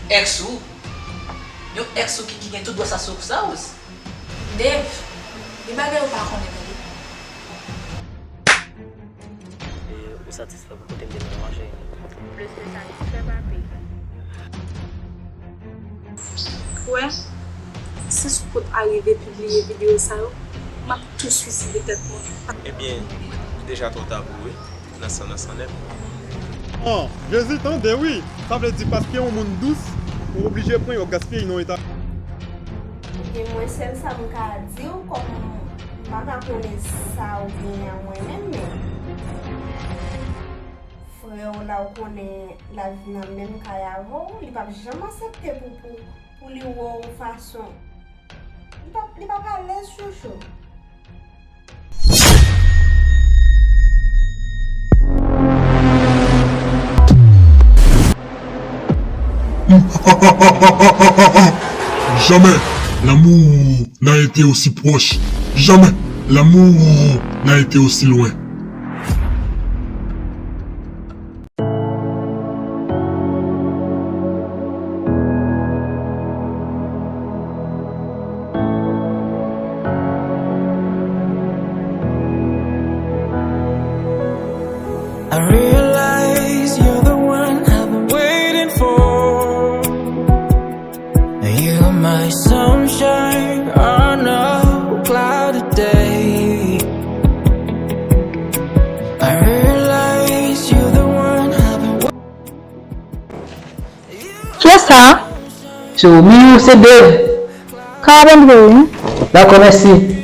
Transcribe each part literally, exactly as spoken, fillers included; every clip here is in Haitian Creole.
Ex ou? Yon ex ou ki, ki gen tout dwa sa sou sa ou? Dave, gen bagay ou pa konnen, tande. E ou satisfè pou kote m te mennen manje? Plis ke satisfè, papi. Ou wè, si Scout arive pibliye videyo sa yo, m ap tou swiside tèt mwen. Ebyen, li deja twò ta pou ou, wi. Nan san, nan san nèt. Oh, Jezi, tande wi! Sa vle di paske yon moun dous, ou oblije pran yo gaspiye nan eta. E mwen, sèl sa m ka di w, kòm m pa ka konnen sa ou genyen a mwen menm, men frè w la, ou konnen lavi nan menm kay avè w, li p ap janm aksepte pou, pou, pou li wè w fason. Li p ap, li p ap alèz, chouchou. Jamais l'amour n'a été aussi proche. Jamais l'amour n'a été aussi loin. I realize you're the one I've been waiting for. You're my sunshine on a cloudy day. I realize you're the one I've been Kiyès sa? Se Romeo, se Dave. Ka ap antre wi. Dakò, mèsi.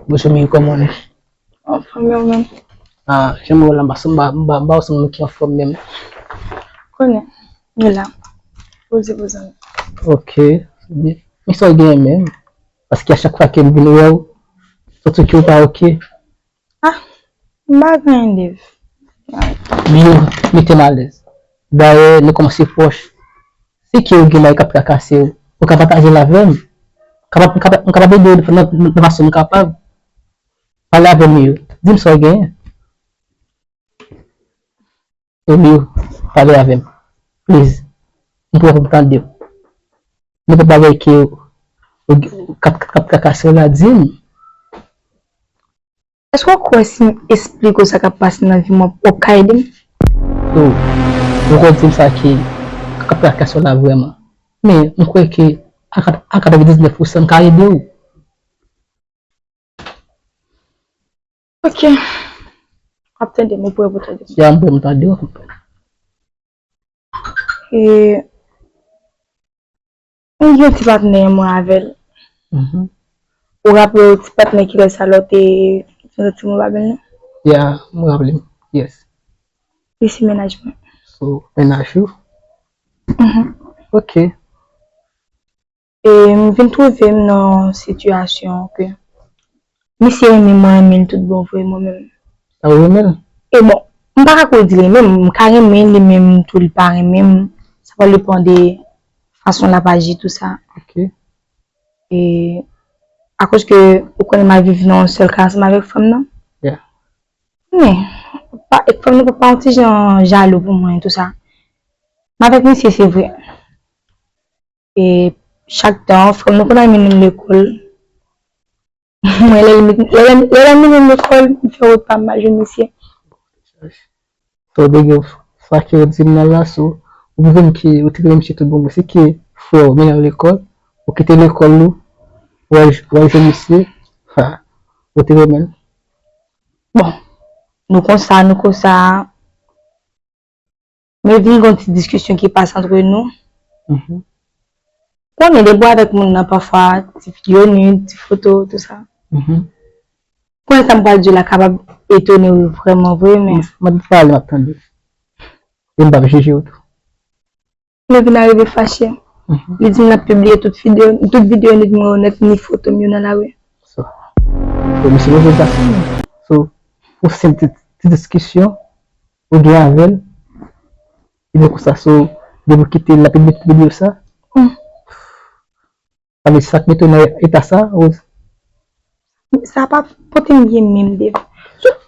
Bonjou, Mimi, kòman w ye? Anfòm, ou menm? Ah, jan m wè w la, m pa sanm, m pa, m pa, m pa sanm ki anfòm menm. Konnen, nou la. Poze, poze. Ok, se byen. Men sa w genyen menm? Paske a chak fwa ke m vin wè w, santi ke w pa ok. Ah, m pa gen anyen, Dave. Mimi, mete m alèz. Dayè, nou kòmanse pwòch. Si ke w gen bagay k ap trakase w, ou ka pataje l avè m. M kapab, m kapab, m kapab ede w nan, nan, nan fason m kapab. Pale avè m, Mimi. Di m sa w genyen. Mimi, pale avè m. Please. M prè pou m tande w. Nenpòt bagay ke w, w, k ap, k ap trakase w la, di m. Èske w kwè si m esplike w sa k ap pase nan vi m, w ap, w ap ka ede m? So, ou kwè di m sa ki, k ap trakase w la vrèman. Men, m kwè ke a kat-, a katrevendiznèf pousan m ka ede w. Ok. W ap tande m, ou prè pou tande m? Ya, m prè pou tande w. E, m gen ti patnè mwen avè l. Mhm. Ou raple w ti patnè ki lè sa lè w te fè ti mwen pa bèl non? Ya, m raple m. Yes. Li se mennaj mwen. So, mennaj ou? Mhm. Ok. E m vin twouve m nan yon sitiyasyon ke misye renmen mwen, renmen l tout bon vre, mwen menm. Sa w renmen l? E bon, m pa ka ko di l renmen m, m ka renmen li, men m tou li pa renmen m. Sa va depann de fason l ap aji, tou sa. Ok. E akoz ke ou konnen m ap viv nan yon sèl kay ansanm avèk fanm nan. Yeah. Men, pa, fanm nan pa, pa yon ti jan jalou pou mwen, tou sa. M avèk misye, se vre. E chak tan, frè m nan konn al mennen m lekòl. Mwen, lè l met-, lè, lè, lè l al mennen m lekòl, m fè wout pa m, m al jwenn misye. Sa w te gen, sa ke w di m nan la, so, ou vin ke ou te renmen misye tout bon, se ke frè w mennen w lekòl, ou kite lekòl ou, w al, w al jwenn misye, ha, ou te renmen l. Bon, nou konsa, nou konsa. Men vin gen yon ti diskisyon ki pase antre nou. Mhm. Konnen depi w avèk moun nan, pafwa, ti videyo nud, ti foto, tou sa. Mhm. Konnen sa m pral di w la kapab etone w vrèman vre, men. M ap pale, m ap tande. E m p ap jije w tou. Nou vin arive fache. Mhm. Li di m l ap pibliye tout videyo, tout videyo nud mwen yo nèt, ni foto m yo nan lari. So, so misye move gason. So, pou senp ti, ti diskisyon ou gen avè l, epi konsa, so, depi w kite l, l ap pibliye tout videyo sa. Hmm. Sa vle di sa k mete w nan eta sa, Rose? Sa pa pote m byen menm, Dave.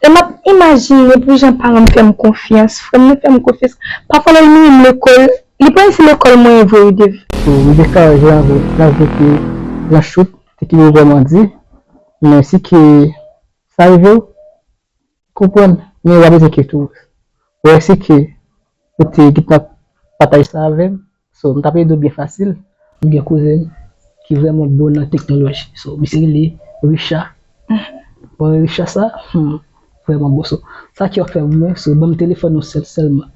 Lè m ap imajine pou jan paran m fè m konfyans, frè m nan fè m konfyans. Pafwa lè l mennen m lekòl, li pa resi lekòl mwen vre wi, Dave. So, Rebecca, jan w avwe ke la choute te kite w vrèman di, men si ke sa rive w, konprann, men w a bezwen enkyete w. Ou wè si ke ou te gentan pataje sa avè m, so, m t ap ede w byen fasil. M gen kouzen m ki vrèman bon nan teknoloji. So, misye rele Richard. Bon, Richard sa, hmm, vrèman bon. So, sa ki w ap fè pou mwen, so, ban m telefòn ou sèl, sèlman.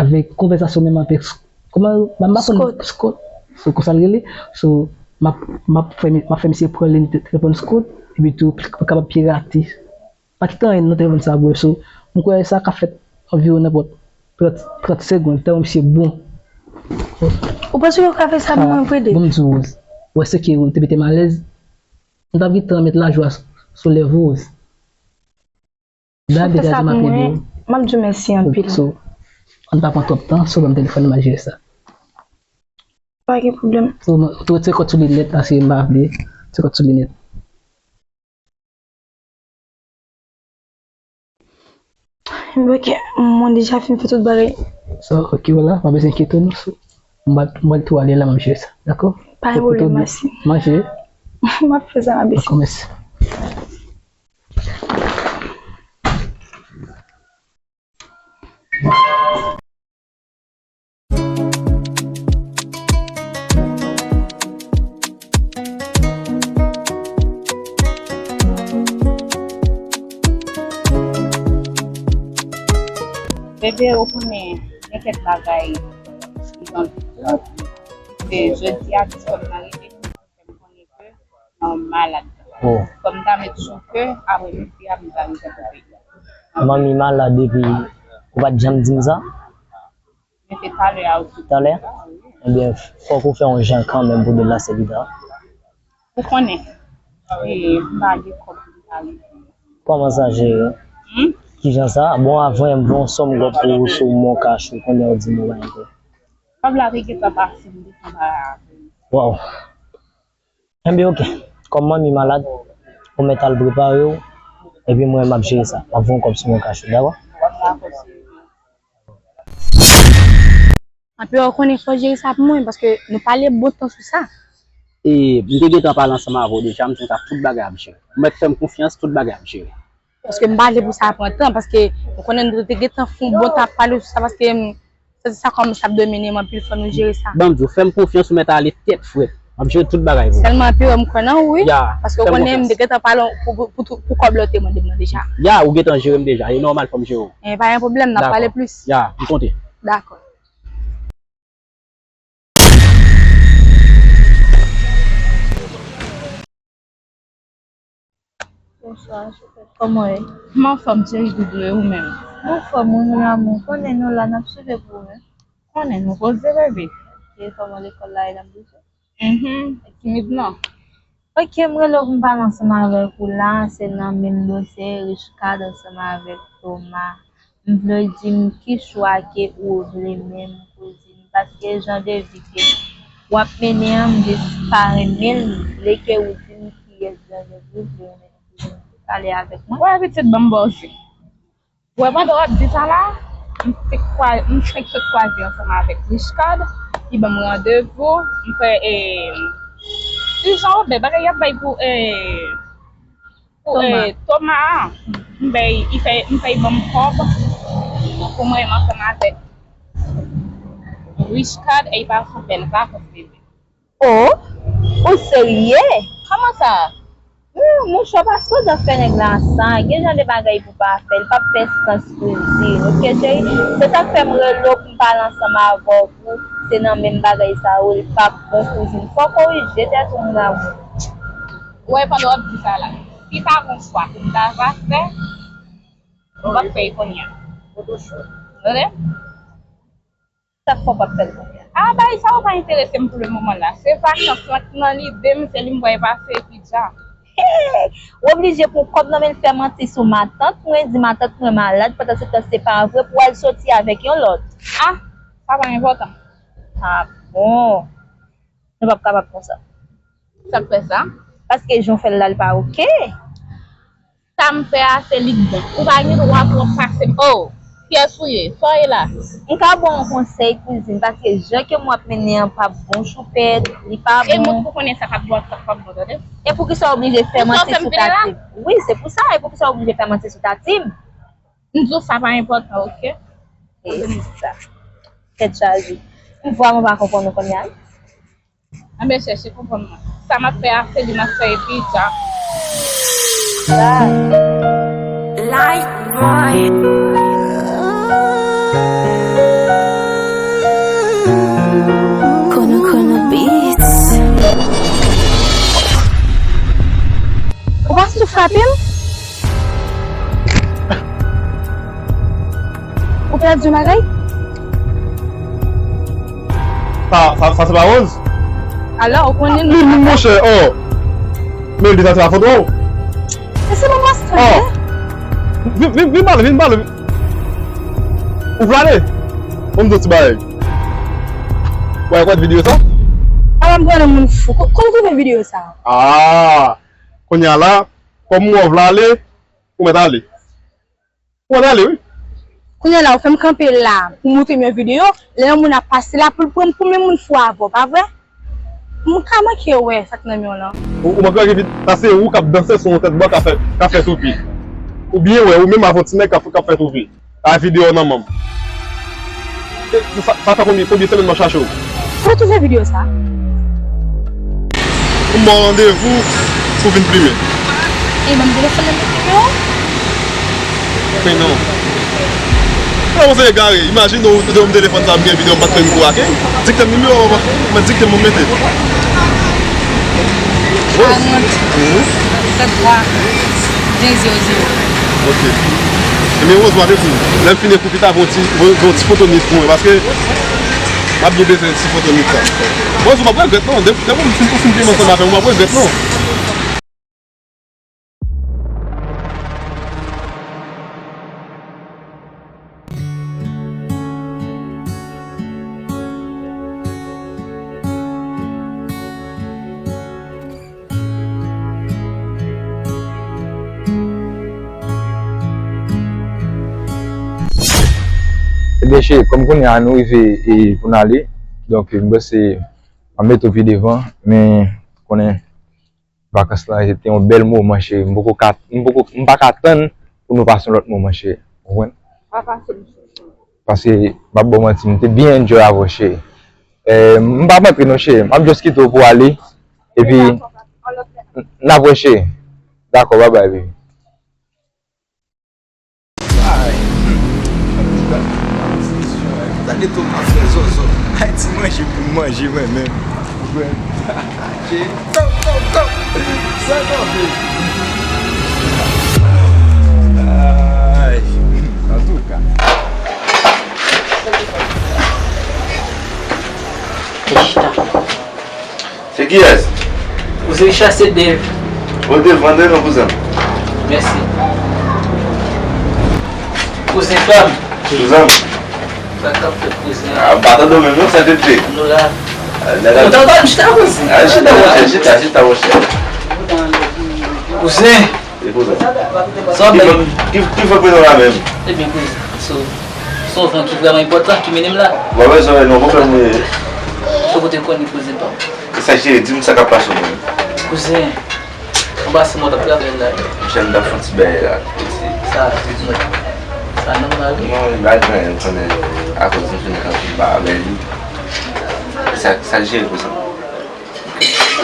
Avèk konvèsasyon menm avèk, kòman, m ap aprann Scott. Scott. So, konsa l rele. So, m ap, m ap fè, m ap fè misye pran liy te-, telefòn Scott, epi tou, pou kapab pirate. Pa kite anyen nan telefòn sa bwè so. M kwè sa ka fèt anviwon nenpòt trant, trant segonn, tèlman misye bon. Ou panse yo ka fè sa pou mwen vre, Dave? Bon, m di w, Rose, ou wè se ke ou te mete m alèz, m t ap gentan met lajwa sou lèv ou, Rose. Dayè, m te ka di m ap ede w. M ap di w mèsi anpil. So, ann pa pran twòp tan, so ban m telefòn nan, m al jere sa. Pa gen pwoblèm. So, ou tou retire kòd sou li nèt, paske m pa vle retire kòd sou li nèt. Ok, mwen deja fin fè tout bagay. So, ok, wala, pa bezwen enkyete w non. So, mwen, mwen tou ale la, m ap jere sa, dakò? Pa gen pwoblèm, mèsi. Manje. M ap fè sa, m ap esi. Dakò, mèsi. Bebe, ou konnen, gen kèk bagay ki nan tout. Se jodi a, jis kòm nan rete, fè m konnen ke, um, malad. Kòm m ta met sou ke, apre midi a, m ta rive nan peyi a. Manmi malad epi ou pa t janm di m sa? Men se talè a ou sot di sa, wi. Talè? Ebyen, fòk ou fè yon jan kanmenm pou delase pita. Ou konnen, e, m pa gen kòb pou m ta rive. Kòman sa jere? Hmm? Kijan sa? Bon, avan m voye yon sòm gòb pou ou sou Mon Cash ou konnen ou di m ou pa gen kòb. Kòb la te gentan pase, m te fè yon bagay avè l. Waw. Enben, oke. Kòm manmi malad, ou mèt al prepare w, epi mwen, m ap jere sa. M ap voye yon kòb sou Mon Cash ou, dakò? Anpi, ou konnen fò w jere sa pou mwen, paske nou pale bon tan sou sa. E, m te gentan pale ansanm avè w deja, m di w sa tout bagay ap jere. Ou mèt fè m konfyans, tout bagay ap jere. Paske m pa vle pou sa pran tan, paske ou konnen nou te gentan fè yon bon tan ap pale sou sa, paske m santi sa kòmanse ap domine m anpil, fò nou jere sa. Ban m di w, fè m konfyans, ou mèt ale tèt frèt. M ap jere tout bagay pou ou. Sèlman anpil, m kwè nan ou, wi. Ya, fè m konfyans. Paske ou konnen m te gentan pale pou, pou, pou, pou kòb la ou te mande m nan deja. Ya, ou gentan jere m deja, e nòmal fò m jere w. E pa gen pwoblèm, n ap pale plis. Ya, m konte. Dakò. Bonswa, Choupèt, kòman w ye? M anfòm, cheri doudou, e ou menm? M anfòm, wi, mon amour. Konnen nou la, n ap swiv ou, wi. Konnen nou poze, bebe. Ok, kòman lekòl la ye, n ap bouje? Mhm, timid non. Ok, m rele w pou m pale ansanm avèk ou la, se nan menm dosye Richcard ansanm avèk Thomas. M vle w di m ki chwa ke ou vle menm kouzin, paske jan de vi ke w ap mennen an, m jis pa renmen l, m vle ke ou di m kiyès jan de vi ou vle ou mennen kouzin. Ou pale avèk mwen? Wè pitit, ban m ba w zen. Wè pandan w ap di sa la, m fenk kwa, m fenk sot kwaze ansanm avèk Richcard, li ban m randevou, m fè, e, ti jan ou bè bagay y ap bay pou, e, Pou, Thomas. E, Thomas an, m bay, li fè, m fè l ban m kòb pou mwen menm ansanm avèk Richcard e l pa fè bèl vakans bebe. Oh, ou serye? Kòman sa? Hum, mouchwa pa sot ap fè nèg la sa. Gen jan de bagay pou pa fè, l p ap fè sans kouzin. Ok cheri, se sa k fè m rele w pou m pale ansanm avè w. Se nan menm bagay sa yo, li p ap bon kouzin. Fò w korije tèt ou moun amour. Ou wè pandan w ap di sa la, si ta gon chwa pou m ta va fè, m p ap fè l kounye a. Tande? Sa k fè w p ap fè l kounye a? A, bagay sa yo pa enterese m pou le moman la. Se vakans lan k nan lide m, se li m pral pase epi dja. Hey! Ou oblije pran kòb nan men l fè manti sou matant mwen, di matant mwen malad, pandan se tan se pa vre, pou w al soti avèk yon lòt. A! Sa pa enpòtan. A bon. Nou p ap kapab konsa. Sa k fè sa? Paske jan w fè l la, l pa oke. Sa m fè a, se li k bon. Ou pa gen dwa twòp pase m. Oh, kiyès ou ye? Sa w ye la? M ka ba w yon konsèy, kouzin, paske jan ke m w ap mennen an p ap bon, choupèt, li pa bon. E moun pou konnen sa p ap bon, sa p ap bon, tande? E poukisa w oblije fè manti sou Tatim? Wi, se pou sa. E poukisa w oblije fè manti sou Tatim? M di w sa pa enpòtan, oke? E se sa. Tèt chaje. M vrèman pa konprann ou kounye a. Anben, chèche konprann mwen. Sa m ap fè a, se li m ap fè epi tcha. Life boy. Kono Kono Beats. Ou pa sou frape m? Ou pèdi yon bagay? Sa, sa, sa se pa Rose? Alò, ou konnen nou. Li menm, monchè, oh. Men li deja tire foto. E se pa mas tande. Oh. Vin, vin, vin pale, vin pale. Ou vle ale? Ban m di w ti bagay. Ou wè videyo sa? Ala m konnen moun fou. Ko-, kote w twouve videyo sa? Ah. Kounye a la, kòm ou wè w vle ale, ou mèt ale. Ou ann ale, wi. Kounye a la, ou fè m kanpe la pou montre m yon videyo, lè yon moun ap pase la pou l pran m pou menm moun fou avè w, pa vre? M ka manke wè sa k nan men w lan. Ou, ou manke wè ki vit, sa se ou k ap danse sou yon tèt bò k ap fè, k ap fè toupi. Ou byen wè, ou menm avè yon ti nèg k ap, k ap fè toupi. A videyo nan men m. E, sa, sa fè konbyen, konbyen semèn m ap chache w? Ou twouve videyo sa? Pou m ba w randevou pou vin plimen. E ban m telefòn nan, m te plimen w. Men non. Nan yon se egare. Imajine w te ban m telefòn sa, m gen videyo, m pa t fè mikwo ake. Dikte m nimewo a, mwen dikte m, mwen mete. Karant, mhm, trant twa, ven zewo zewo. Ok. Ebyen, Rose, m ap ekri w. Lè m fin ekri w pita, voye yon ti, voye yon ti foto nèt pou mwen, paske m ap byen bezwen ti foto nèt sa. Rose, ou p ap regrèt non. Depi, depi w fin, ou fin plimen ansanm avè m, ou p ap regrèt non. Ebyen, cheri, kòm kounye a nou rive e pou n ale, donk, m panse m ap mete w pi devan, men konnen vakans lan, se te yon bèl moman, cheri. M poko ka, m poko, m pa ka tann pou nou pase yon lòt moman, cheri. Ou konprann? Pa pase m chouchou. Paske, m ap ba w manti, m te byen enjoy avè w, cheri. Eh, m p ap antre non, cheri. M ap just kite w pou w ale. Epi, n ap wè, cheri. Dakò, bye bye, baby. Ay, hmm. Gade tou m ap fè zozo. Ay, ti manje pou m manje mwen menm. Ou kwè? Tou, tou, tou. Sa kanpe. Ay, antouka. Chita. Se kiyès? Kouzen Richard, se Dave. O Dave, antre non, kouzen. Mèsi. Kouzen pa m. Kouzen. Sa k ap fèt, kouzen? Ah, m pa tande w menm non, sa te te. Nou la. Ah, nèg la. Ou tande m chita, kouzen? Ah, chita, monchè, chita, chita, monchè. Kouzen. E kouzen? Sa w ap bay m? Ki, ki, ki fè prenon la menm? Ebyen, kouzen, so, se yon van ki vrèman enpòtan ki mennen m la. Ou pa bezwen wè non, pou fè m wè. Ou kote konnen kouzen pa m. E sa, cheri, di m sa k ap pase w menm. Kouzen, anba se mwen t ap travay la. Monchè, m t ap fè yon ti bagay la. Sa, sa nòmal wi. Non, li pa gen anyen, m konnen akoz m fin kanpe ba avè li. Sa, sa jere kouzen.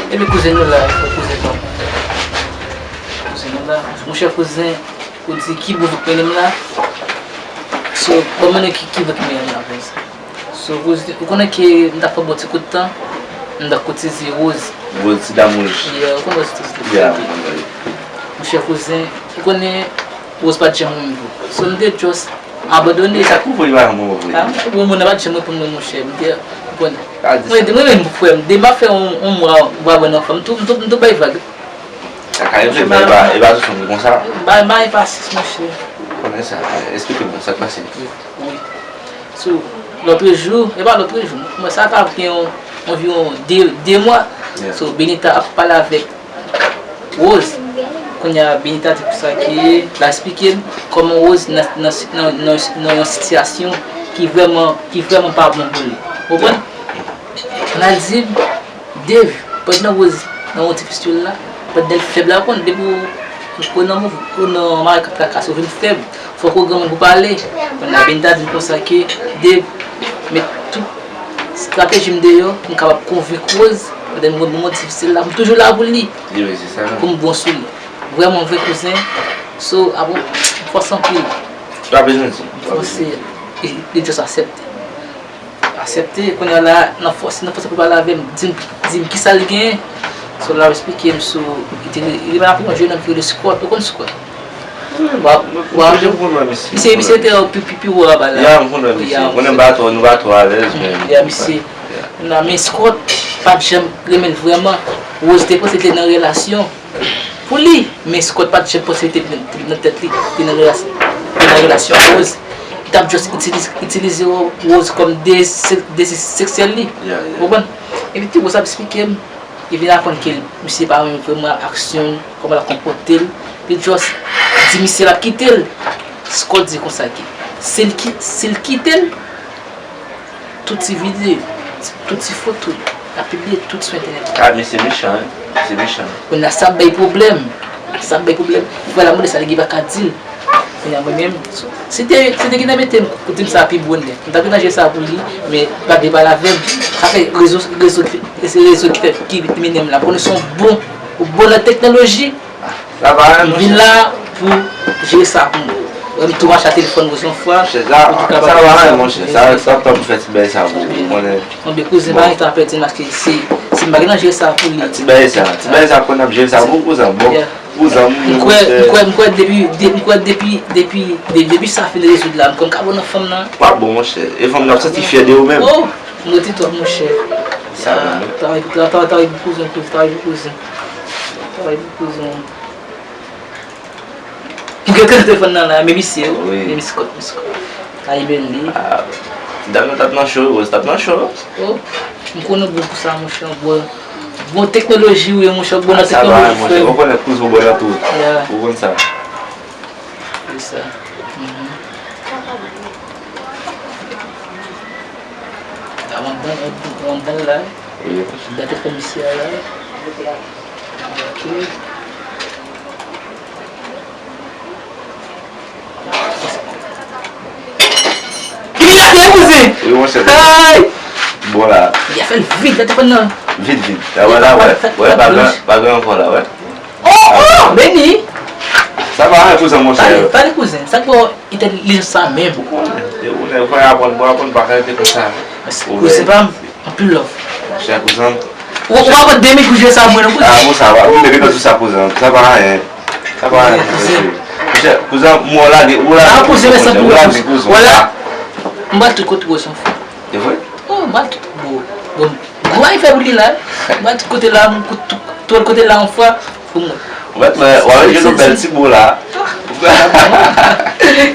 Ebyen, kouzen nou la, kouzen pa m. Kouzen nou la. Monchè, kouzen, ou di ki bout k mennen m la? So, ban m mande ki, ki bout k mennen m la, kouzen. So, kouzen, ou konnen ke m t ap fè bon ti kout tan, m t ap koutize Rose. Rose, ti dam wouj. Yeah, ou konnen Rose, ti dam wouj. Monchè, kouzen, ou konnen Rose pa t janm renmen m vre. So, m te just abandone. Sa kou vre, li pa janm renmen w vre. Ah, bon, moun nan pa t janm reponn mwen, monchè. M te, ou konnen. Mwen, mwen menm, frè m, depi m ap fè yon, yon mwa, m pa wè nan fanm, m tou, m tou, m tou bay vag. Sa ka rive, men e pa, e pa tout fanm ki konsa. M pa, m pa gen pasyans, monchè. Konnen sa, esplike m sa k pase. Wi. So, lòtrejou, e pa lòtrejou, mwen sa ka gen yon, anviwon de, de mwa, So, Benita ap pale avèk Rose. Kounye a, Benita di konsa ke l ap esplike l kòman Rose nan, nan, nan, nan, nan yon sitiyasyon ki vrèman, ki vrèman pa bon pou li. Ou konprann? L ap di l, Dave, pandan Rose nan yon difisil la, pandan l fèb la, ou konn, depi w, ou nan move, ou nan mare k ap trakase, ou vin fèb, fòk ou gen moun pou pale. Kounye a, Benita di l konsa ke, Dave, met tout estrateji m deyò pou m kapab konvenk Rose pandan moman difisil la, pou m toujou la pou li, pou m bon sou li. Vrèman vre, kouzen. So, a bon, fòs anpil. Fòse, li, li just aksepte. Aksepte, kounye a la, nan fòse, nan fòse pou pale avè m, di m, di m kisa li genyen. So, l ap esplike m sou, li te, li te rive nan yon jèn nonm ki rele Scott, ou konn Scott? Wa, wa, misye, misye te pi, pi, pi wo anba la. Ya, m konn wè misye. Mwen menm m pa twò, nou pa twò alèz, men. Ya, misye. Nan, men Scott pa t janm renmen l vrèman. Rose te panse li te nan relasyon pou li, men Scott pa t janm panse li te nan, te nan tèt li, te nan relasyon, te nan relasyon ak Rose. Li t ap just itilize, itilize Rose kòm dezi, dezi seksyèl li. Ou konprann? Epi ti Rose ap esplike m, li vin aprann ke misye pa renmen vrèman aksyon l, kòman l ap konpòte l. Li just di misye l ap kite l. Scott di konsa ke si l ki, si l kite l, tout ti videyo, tout ti foto, l ap pibliye tout sou entènèt la. Ah, misye mechan, wi. Misye mechan. Kounye a sa ap bay pwoblèm. Sa ap bay pwoblèm. Frè la mande sa, li pa ka di l. Kounye a mwen menm, si te, si te gentan mete m kote m sa pi bonè, m t ap gentan jere sa pou li, men pa vle pale avè m. Sa fè rezo, rezo, se rezo ki fè, ki mennen m la. Konnen se yon bon, ou bon nan teknoloji. M vin la pou jere sa pou mwen. Wè m tou mache a telefòn Rose yon fwa. Monchè, sa, sa pa anyen, monchè. Sa, sa pa pou fè ti bagay sa pou ou, ou konnen. Bon, men kouzen, pa gen tan pèdi, paske si, si m pa gentan jere sa pou li. Ti bagay sa, ti bagay sa pou n ap jere sa pou ou, kouzen. Bon, kouzen, m kwè, m kwè, m kwè depi, de-, m kwè depi, depi, de-, depi sa fin rezoud la, m kwè m ka bon nan fanm nan. Pa bon, monchè. E fanm nan ap santi fyè de ou menm. Oh, m rete twòp, monchè. Sa bon, wi. Travay, tra-, tra-, travay pou kouzen, kouzen, travay pou kouzen. Travay pou kouzen. Ou gen kè telefòn nan la, men misye, wi. Men Miss Scott, Miss Scott. Ay, bèl li. Ah, dam nan t ap nan cho, Rose t ap nan cho. Oh, m konnen w bon pou sa, monchè, w bon, bon teknoloji, wi, monchè, w bon nan teknoloji, frè m. Ou konnen kouzen w bon nan tout. Ou konn sa. Se sa. Mhm. Sa w anndan, w anndan la. Wi. Gade fè misye a la. Ok. Ki la te kouzen? Wi, monchè. Ay! Bon la. Li a fè l vit, la te konn nan. Vit, vit. La, wè, la, wè. Wè, pa gran, pa gran ankò la, wè. Oh, oh, Beni! Sa pa anyen, kouzen, monchè. Pale, pale, kouzen. Sa k fè w entèlijans sa menm? Ou konnen, e ou nèg, fò y aprann, bon, aprann pa ka rete konsa. Kouzen pa m. Anpil love. Monchè, kouzen. Ou, ou pa pot de mil pou jwe sa mwen non, kouzen. Ah, bon, sa va. Ou te gentan sou sa, kouzen. Sa pa anyen. Sa pa anyen, kouzen. Monchè, kouzen, m wè w lage, ou lage kouzen, monchè, ou lage kouzen. Wala. M bat tout kote kouzen. E vre? Oh, m bat tout. Bon, bon. Gwo bagay fè pou li la. M bat tout kote la, m kout tout, tout kote la yon fwa. Pou mwen. Ou mèt wè, w ap jwenn yon bèl ti bo la.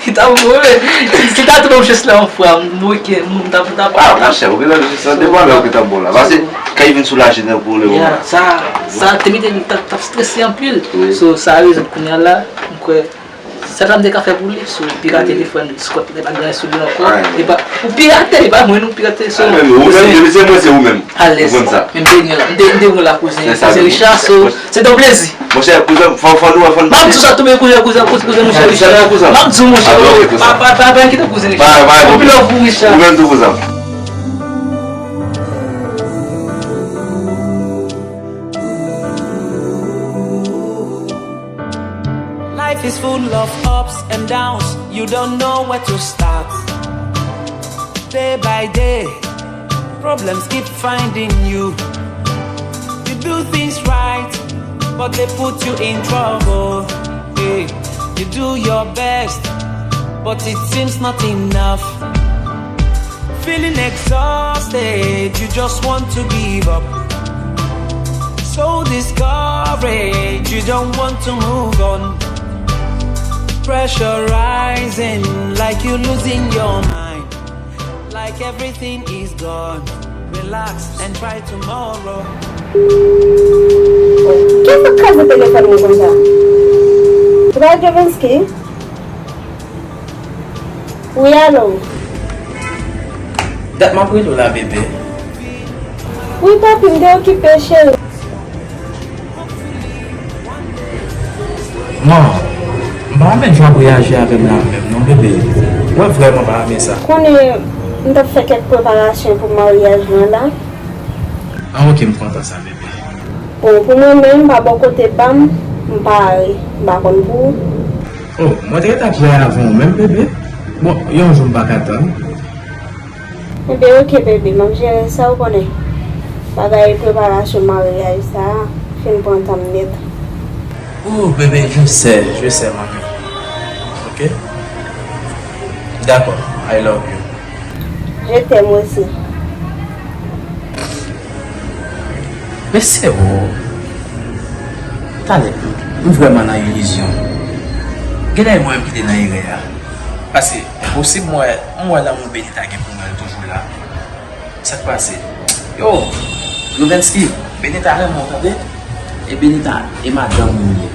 Ki ta bon, men. Si, si ta tou ban m chans la yon fwa, m, ok, m, m ta, m ta. Ah, monchè, ou gentan jwenn chans la, devan lè ou gentan bon la. Paske, kan li vin soulaje nan pou le moman. Sa, sa te mete m, t ap, t ap strese anpil. Wi. So, sa rezon kounye a la, m kwè, sa ta m te ka fè pou li, so, pirate telefòn Scott, li pa gen sou li ankò. Li pa, ou pirate, li pa mwen, nou pirate, so. Ah, men ou menm, depi se mwen, se ou menm. Alèz. Ou konn sa. Men m te gen la, m te, m te gen la, kouzen, kouzen Richard, so, se te yon plezi. Monchè, kouzen, fò, fò nou, fò nou. M ap di w sa tou, men kouzen, kouzen, kouzen, kouzen, monchè Richard. M ap di w, monchè, pa, pa, pa, pa kite kouzen Richard. Anpil love pou Richard. Ou menm tou, kouzen. Life is full of ups and downs, you don't know where to start. Day by day, problems keep finding you. You do things right, but they put you in trouble. Hey, you do your best, but it seems not enough. Feeling exhausted, you just want to give up. So discouraged, you don't want to move on. Pressure rising, like you losing your mind. Like everything is gone. Relax and try tomorrow. Kiyès k ap kraze telefòn mwen konsa? Papa Jovensky? Wi, alo? Dat m ap rele w la, bebe. Wi, papi, m te okipe, cheri. Non, m pa renmen jan w ap reyaji avè m la menm non, bebe. Mwen vrèman pa renmen sa. Konnen m t ap fè kèk preparasyon pou maryaj lan la. Ah, ok, m kontan sa, bebe. Bon, pou mwen menm, pa bò kote pa m, m pare. M pa konn pou ou. Oh, mwen te gentan prè avan w menm, bebe. Bon, yon jou m pa ka tann. Enben, ok, bebe, m ap jere sa, ou konnen. Bagay preparasyon maryaj sa a fin pran tan m nèt. Oh, bebe, je sais, je sais, manmi. Ok? D'accord, I love you. Je t'aime aussi. Men se ou. Talè, m vrèman nan ilizyon. Genlè e mwen menm ki te nan erè a. Paske, posib m wè, m wè lanmou Benita gen pou mwen toujou la. Sa k pase? Yo, Jovensky, Benita renmen w, tande? E Benita, e madanm ou li ye.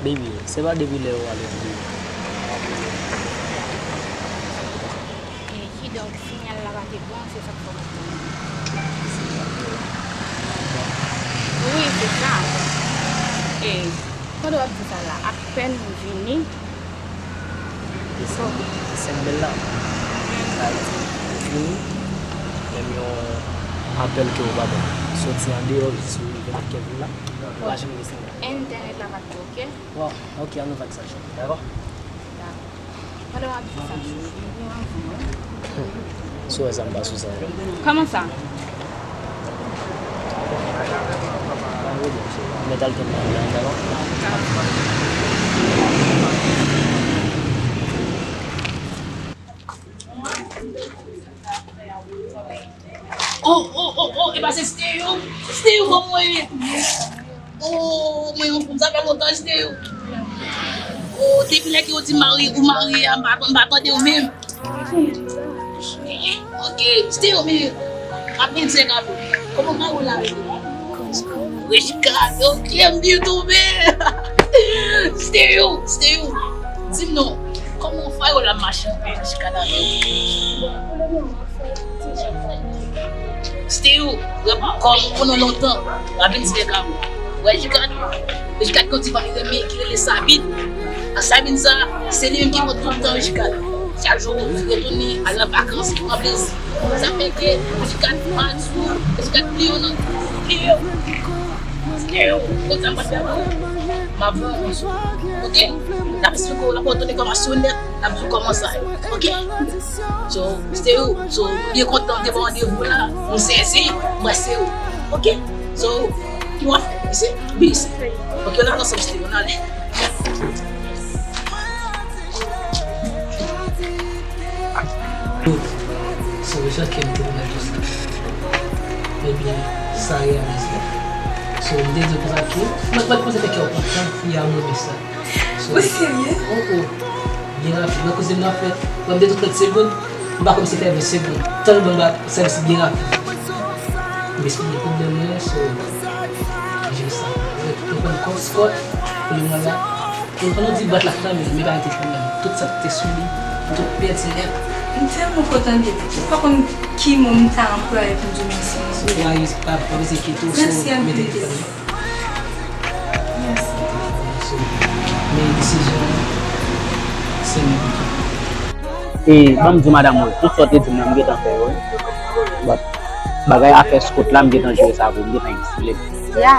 Baby, se pa depi lè ou ale an deyò. E kidonk, siyal la pa te bon, se sa k fè w pa t konn. Wi, se sa. E, pandan w ap di sa la, apèn m vini, e sa w di, sèn bèl la. Sa vle di, vini, menm yon apèl ke w pa t soti andeyò, si w rive nan Kevin la, ou pa janm gen sèn bèl. Entènèt la pa t bon, ok? Bon, ok, ann ouvè sa, cheri. Dakò? Dakò. Pandan w ap di sa, cheri, m gen anvi, wi. Si w wè sa, m pa sou sa. Kòman sa? Mèt al tann nan, nan, nan. Oh, oh, oh, oh, e pa se Stereo? Stereo, kòman w ye? Oh, mwen yon kout, sa fè lontan, Stereo. Oh, depi lè ke w di mari, ou marye a, m pa, m pa tande w menm. Ok, Stereo, men, ap gen di gade. Kòman mari w la rele? Richard, ok, m byen tonbe. Stereo, Stereo. Di m non, kòman fè w la mache anpil, Richard, avè w? Stereo, rep kòm konnen lontan, w ap vin di nèg a ou. Wè, Jikad, Jikad gen yon ti fanm li renmen, ki rele Sabine. Ak Sabine sa, se li menm ki pran tout tan Jikad. Chak jou, li retounen, al nan vakans, li pran plezi. Sa fè ke Jikad pa di ou, Jikad bliye w nan, bliye w. Stereo, konn sa m pral fè avè w? M ap voye yon moso. Ok? N ap esplike w, n ap retounen kòmanse nèt, n ap di w kòman sa ye. Ok? So, Stereo, so, m byen kontan m te ba w randevou la, m sezi, m wè se ou. Ok? So, ki w ap fè? Isi? Bi isi. Ok, n al ansanm, Stereo, n ale. So, se sa ke m te konnen jodi. Epi, sa reyalize. So, m te di konsa ke, mwen, mwen panse fè kè w kontan, fi a m renmen sa. So, ou serye? Oh, oh. Byen rapid. Mwen koze m nan fèt. Mwen m te di trant segonn. M pa kòmanse fè ven segonn. Tèlman m ba sèvis byen rapid. M esplike pwoblèm mwen, so, jis sa. Mwen, mwen konn kòt, kòt, pou li mwen la. Ou konn di bwat la fèmen, men pa rete fèmen. Tout sa ki te sou li, tout pèdi nèt. M tèlman kontan de li. Ou pa konn ki mo m ta anplwaye pou m di w mèsi, mèsi. Ou pa, pa bezwen enkyete w, so, mete tèt anlè. Mèsi. So, men desizyon an, se mwen ki pran. E, ban m di w, madanm mwen, tout sa w te di m nan, m gentan fè yo, wi. But, bagay afè Scott la, m gentan jere sa pou m, m gentan egzile. Ya,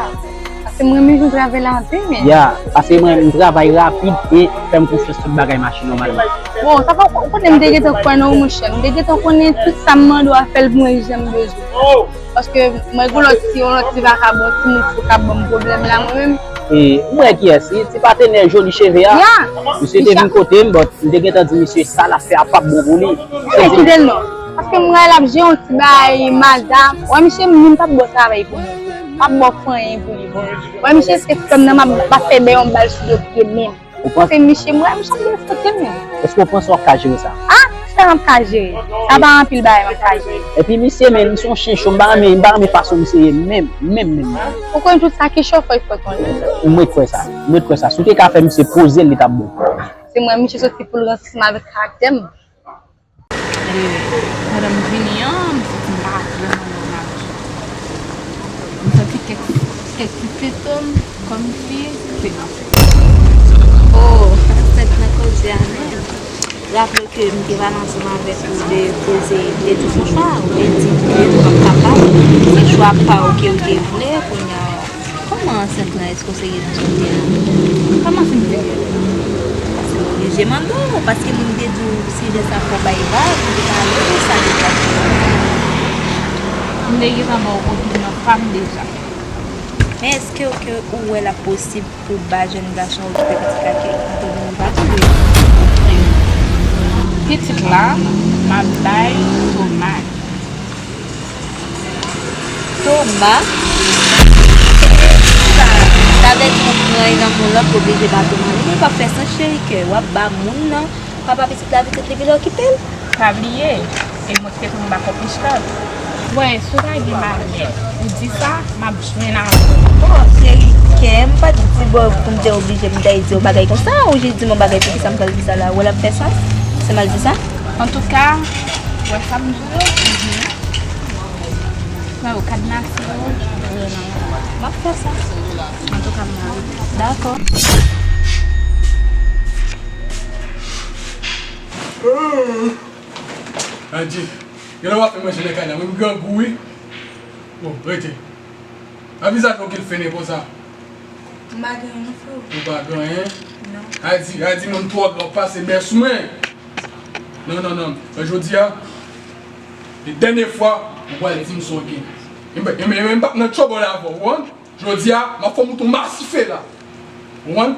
paske m renmen jan w travay la anpil, men. Ya, paske mwen, m travay rapid e fè m konfyans tout bagay mache nòmalman. Bon, sa fè w konnen m te gentan kwè nan ou, monchè. M te gentan konnen tout sa m mande w a fè l pou mwen, jan m bezwen. Paske mwen gon lòt ti, yon lòt ti vakabon, timoun fou k ap ban m pwoblèm la, mwen menm. E, m wè kiyès, se ti patenè joli cheve a. Ya. Misye te vin kote m, but m te gentan di misye sa l ap fè a p ap bon pou li. Misye kite l non. Paske m wè l ap jere yon ti bagay, madanm. Wè misye menm p ap bon travay pou mwen. M ap ba w fanyen pou li, bro. Wè, misye, se fanm nan, m ap, m ap fè dèyè yon bal sou do pye menm. Ou panse? Paske misye, mwen, misye ap derespekte m menm. Èske w panse w ap ka jere sa? Ah, kisa m ap ka jere? Sa pa anpil bagay m ap ka jere. Epi misye, men, misye yon chen cho, m pa renmen, m pa renmen fason misye ye menm, menm, menm. Ou konn tout sa ki cho, fò, fò konnen. Mwen kwè sa, mwen kwè sa. Si w te ka fè misye poze l, li t ap bon. Se mwen, misye soti pou l ranse ansanm avèk karaktè m. E, pandan m vini an, m santi m pa vrèman nòmal. M santi kèk, kèk ti sentòm kòmsi se. Oh, sa k nan koze a menm. Raple ke m te pale ansanm avèk ou de koze edikasyon sa, ou te di m ke ou p ap kapab, se chwa pa w ke w te vle, kounye a, kòman ansent lan, èske w serye nan kote a? Kòman si m serye? Paske m oblije mande w, paske moun te di w sijè sa fò w bay vag, ou te pale de sa deja. M te gentan ba w opinyon pa m deja. Men èske w, ke ou wè l ap posib pou ba jèn gason okipe pitit la ke li te vini pa tou? Pitit la, m ap bay Toma. Toma? Sa, sa vle di ou pran nan men yon lòt, ou oblije ba Toma li. Men li p ap fè sans, cheri, ke w ap ba moun nan papa pitit la, pitit li vin okipe l. Pa bliye, e mwen ki te tounen bak w plis tard. Wè, si w ta gen manyè, ou di sa, m ap jwenn avè w. Bon, cheri, kè m pa t di bò pou m te oblije, m ta di yon bagay konsa, ou jis di m yon bagay, poukisa m pral di sa la? Ou wè l ap fè sans? Se m al di sa? Antouka, ou wè sa m di w yo? Mwen yo kadnase yo, yo nan men w. M ap fè sa. Antouka, m ale. Dakò. Adje. Genlè w ap fè manje nan kay la. Mwen m grangou wi. Bon, rete. A vizaj ou ki l fennen konsa. M pa gen anyen non, freo. Ou pa gen anyen? Non. Adi, Adi, moun twò gran pase bès mwen. Non, non, non. Jodi a, e dènye fwa, ou pral di m sa w gen. E m, e m, e m p ap nan tchòbòl avè w, ou konprann? Jodi a, m ap fè w moute yon masife la. Ou konprann?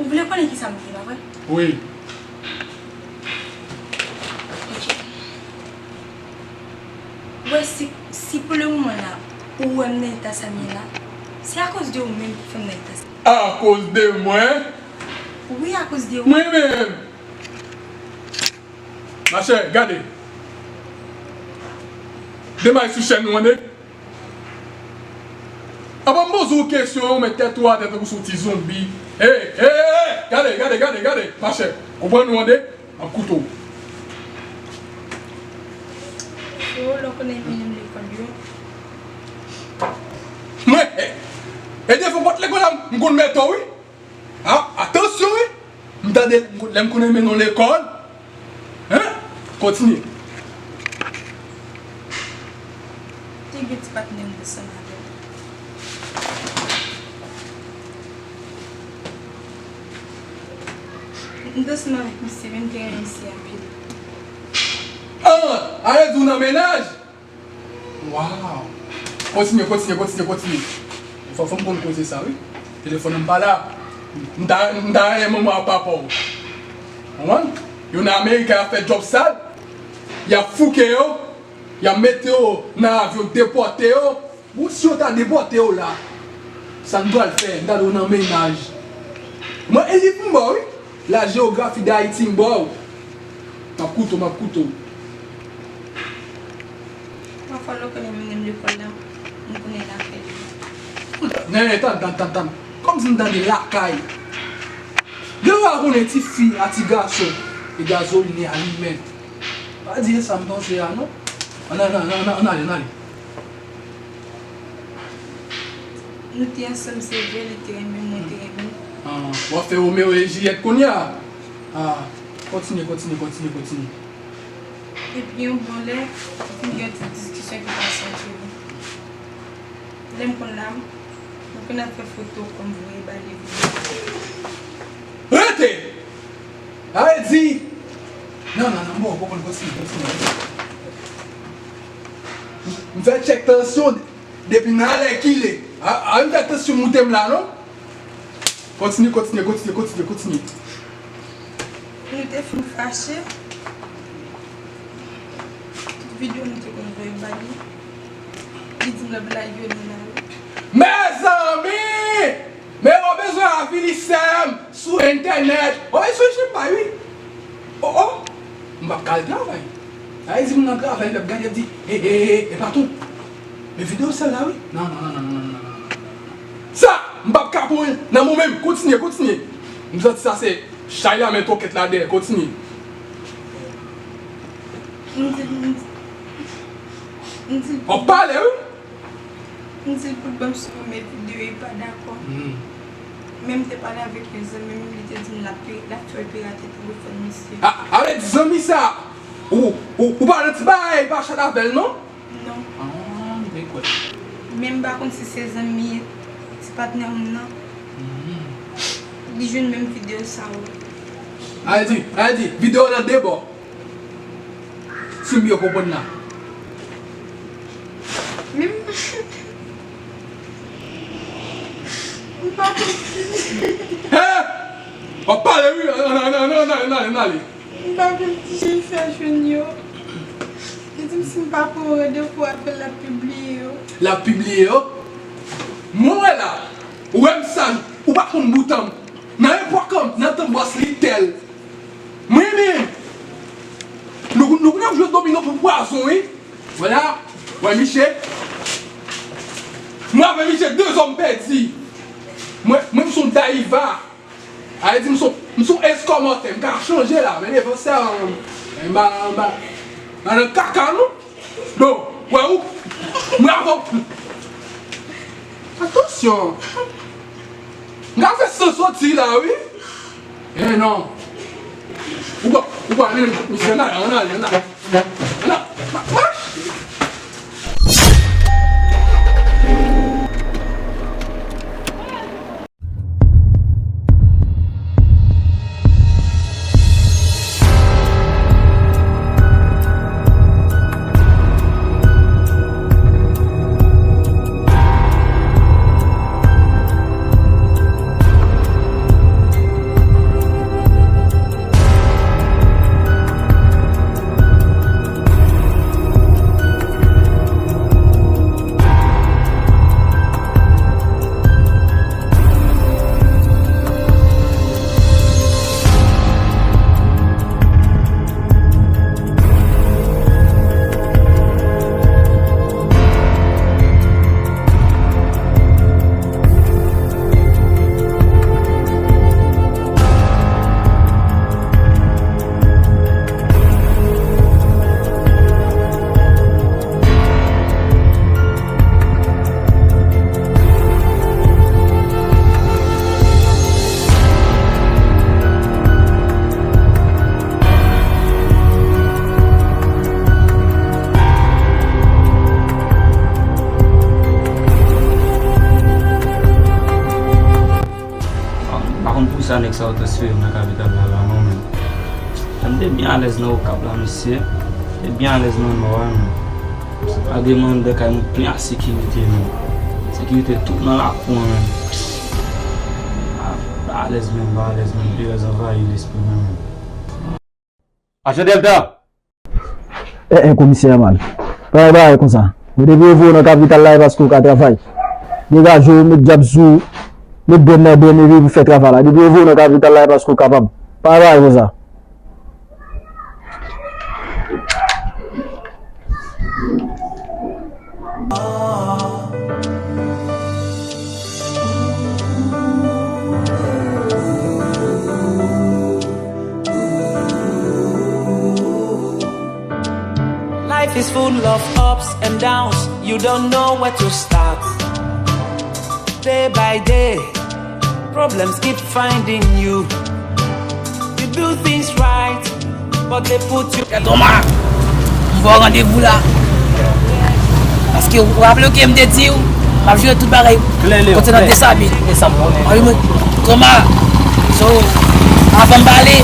Ou vle konnen kisa m vle, pa vre? Wi. Ok. Wè, si, si pou le moman la, ou wè m nan eta sa m ye la, se akoz de ou menm ki fè m nan eta sa. Akoz de mwen? Wi, akoz de ou. Mwen menm? Machè, gade. Demay sou chèn nou, ande. Apa m poze w kesyon, ou met tèt ou atè tankou se yon ti zonbi. Hey, hey, hey, hey, gade, gade, gade, gade, machè. Konprann ou, ande. M ap koute w. Freo, lè w konnen mennen m lekòl yo. Mwen, e, e devan pòt lekòl la, m konn mete w, wi. A, atansyon, wi. M tande, lè m konnen mennen w lekòl. Hein? Kontinye. Te gen ti patnè m te ansanm avè l. M te ansanm avèk misye, men m te renmen misye anpil. Ah, ale di w nan mennaj? Waw! Kontinye, kontinye, kontinye, kontinye. Fò, fò m konn koze sa, wi. Telefòn nan m pa la. M ta, m ta renmen manman ak papa w. Konprann? Yo nan Amerik, y ap fè djòb sal. Y ap fouke yo. Y ap mete yo nan avyon, depòte yo. Bon, si yo ta depòte yo la, sa n pral fè? M ta di w nan mennaj. Mwen, e liv m ba w, wi. La jewografi d Ayiti m ba w. M ap koute w, m ap koute w. Pafwa, lè w konnen mennen m lekòl la, m konnen lakay li. Nen, tann, tann, tann, tann. Kòmsi m tande lakay. Deja w konnen ti fi a ti gason, e gazolin e alimen. Pa di e sa m panse a, non. Ann, ann, ann, ann, ann ale, ann ale. Nou te ansanm, se vre, li te renmen m, mwen te renmen l. Ah, w ap fè Romeo e Jilyèt kounye a? Ah, kontinye, kontinye, kontinye, kontinye. Epi yon bon lè, fin gen yon ti diskisyon ki pase ant nou. Lè m konn la, m konn ap fè foto pou m voye ba li. Rete! Sa vle di, non, non, non, bon, bon, kontinye, kontinye. M fè tchèk tansyon depi nan alèkile. A, a, m fè tansyon moute m la, non? Kontinye, kontinye, kontinye, kontinye, kontinye. Nou te fin fache. Tout videyo nou te konn voye ba li. Li di m l ap lage yo nan lari. Mezanmi! Men w bezwen avili sè m sou entènèt. W bezwen jwenn bay wi. O o! M p ap ka al travay. Sa vle di m nan travay, l ap gade, l ap di, "Hey, hey, hey, hey, patwon! Men videyo sè la wi. Non, non, non. Sa! M p ap ka pou nan mwen menm. Kontinye, kontinye." M santi sa se chay la, men twokèt la dèyè. Kontinye. M di, m di, m di. W ap pale wi. M di l pou l ban m sou premye videyo, li pa dakò. Hmm. Men m te pale avèk yon zanmi m, li te di m l ap pi-, l ap fè pirate telefòn misye. A, a vle di zanmi sa, ou, ou, ou pa nan ti bagay pa chat avè l non? Non. Ah, m te kwè. Men m pa konn si se zanmi, ti patnè m nan. Hmm. Li jwenn menm videyo sa wi. A vle di, a vle di, videyo nan de bò. Si m byen konprann la. Men m, m pa konn ki. Hè! W ap pale wi, ann, ann, ann ale. M pa konn ki jan l fè jwenn yo. Li di m si m pa pran randevou avè l, l ap pibliye yo. L ap pibliye yo? Mwen wè la, ou wè m sa, ou pa konn bout an m. Nan epòk an m, nan tan bòs li tèl. Mwen menm, nou, nou konn ap jwe domino pou pwazon, wi. Vwala, wè misye. Mwen avè misye de zòm pèdi. Mwen, mwen m son dayiva. A vle di m son, m son eskòmòtè. M ka chanje la, men devan sè an, m pa, m pa, m pa nan kaka non. Bon, wè ou, mwen avè w. Atansyon. M ka fè san soti la wi. Eh non. Ou pa, ou pa menm misye la, ann ale, ann ale. Ann ale. Ma-, mache. M pa konn pou sa nèg sa yo transfere m nan kapital la, la non, men. M te byen alèz nan Okap la, mesye. M te byen alèz nan Nò a, men. Malgre mwen anndan kay mwen plen ak sekirite, men. Sekirite tout nan lakou an, men. M pa, m pa alèz, men, m pa alèz, men. Perèz anvayi lespri mwen, men. Ajan Dèlta! Eh, eh, komisè Amal. Pa bay bagay konsa. Yo depi yo voye w nan kapital la, e paske w ka travay. Degaje w, met dyab sou ou, met brenn nan brenn, epi pou fè travay la. Depi yo voye w nan kapital la, e paske w kapab. Pa bay bagay konsa. Life is full of ups and downs, you don't know where to start. Day by day, problems keep finding you. You do things right, but they put you. Kè Toma, m ba w randevou la. Paske ou raple w ke m te di w, m ap jere tout bagay konsènan Desabi. Toma, so, avan m pale,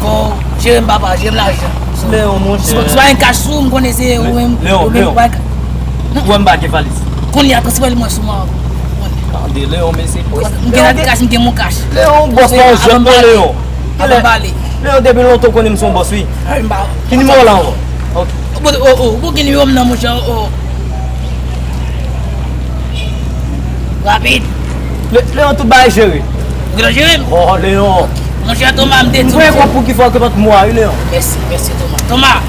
bon, jere m papa, jere m lajan. Leon, monchè. Si pa gen kach sou ou, m konnen se ou menm, ou menm ou pa gen. Ou wè m pa gen valiz. Kounye a, transfere mwen sou mwen. Tande, Leon, men se. M gen lavi kach, m gen mon kach. Leon, bòs pa yon jèn non, Leon. Avan m pale. Leon, depi lontan ou konnen m se yon bòs, wi. Ki nimewo w la ankò? Ok. Kote, oh, oh, ou gen nimewo m nan, monchè, oh, oh. Rapid. Le, Leon, tout bagay jere. Ou gentan jere m? Oh, Leon. Monchè, Thomas, m te di w. Mwen konn pou ki fè w te bat mwa, wi, Leon. Mèsi, mèsi, Thomas. Thomas.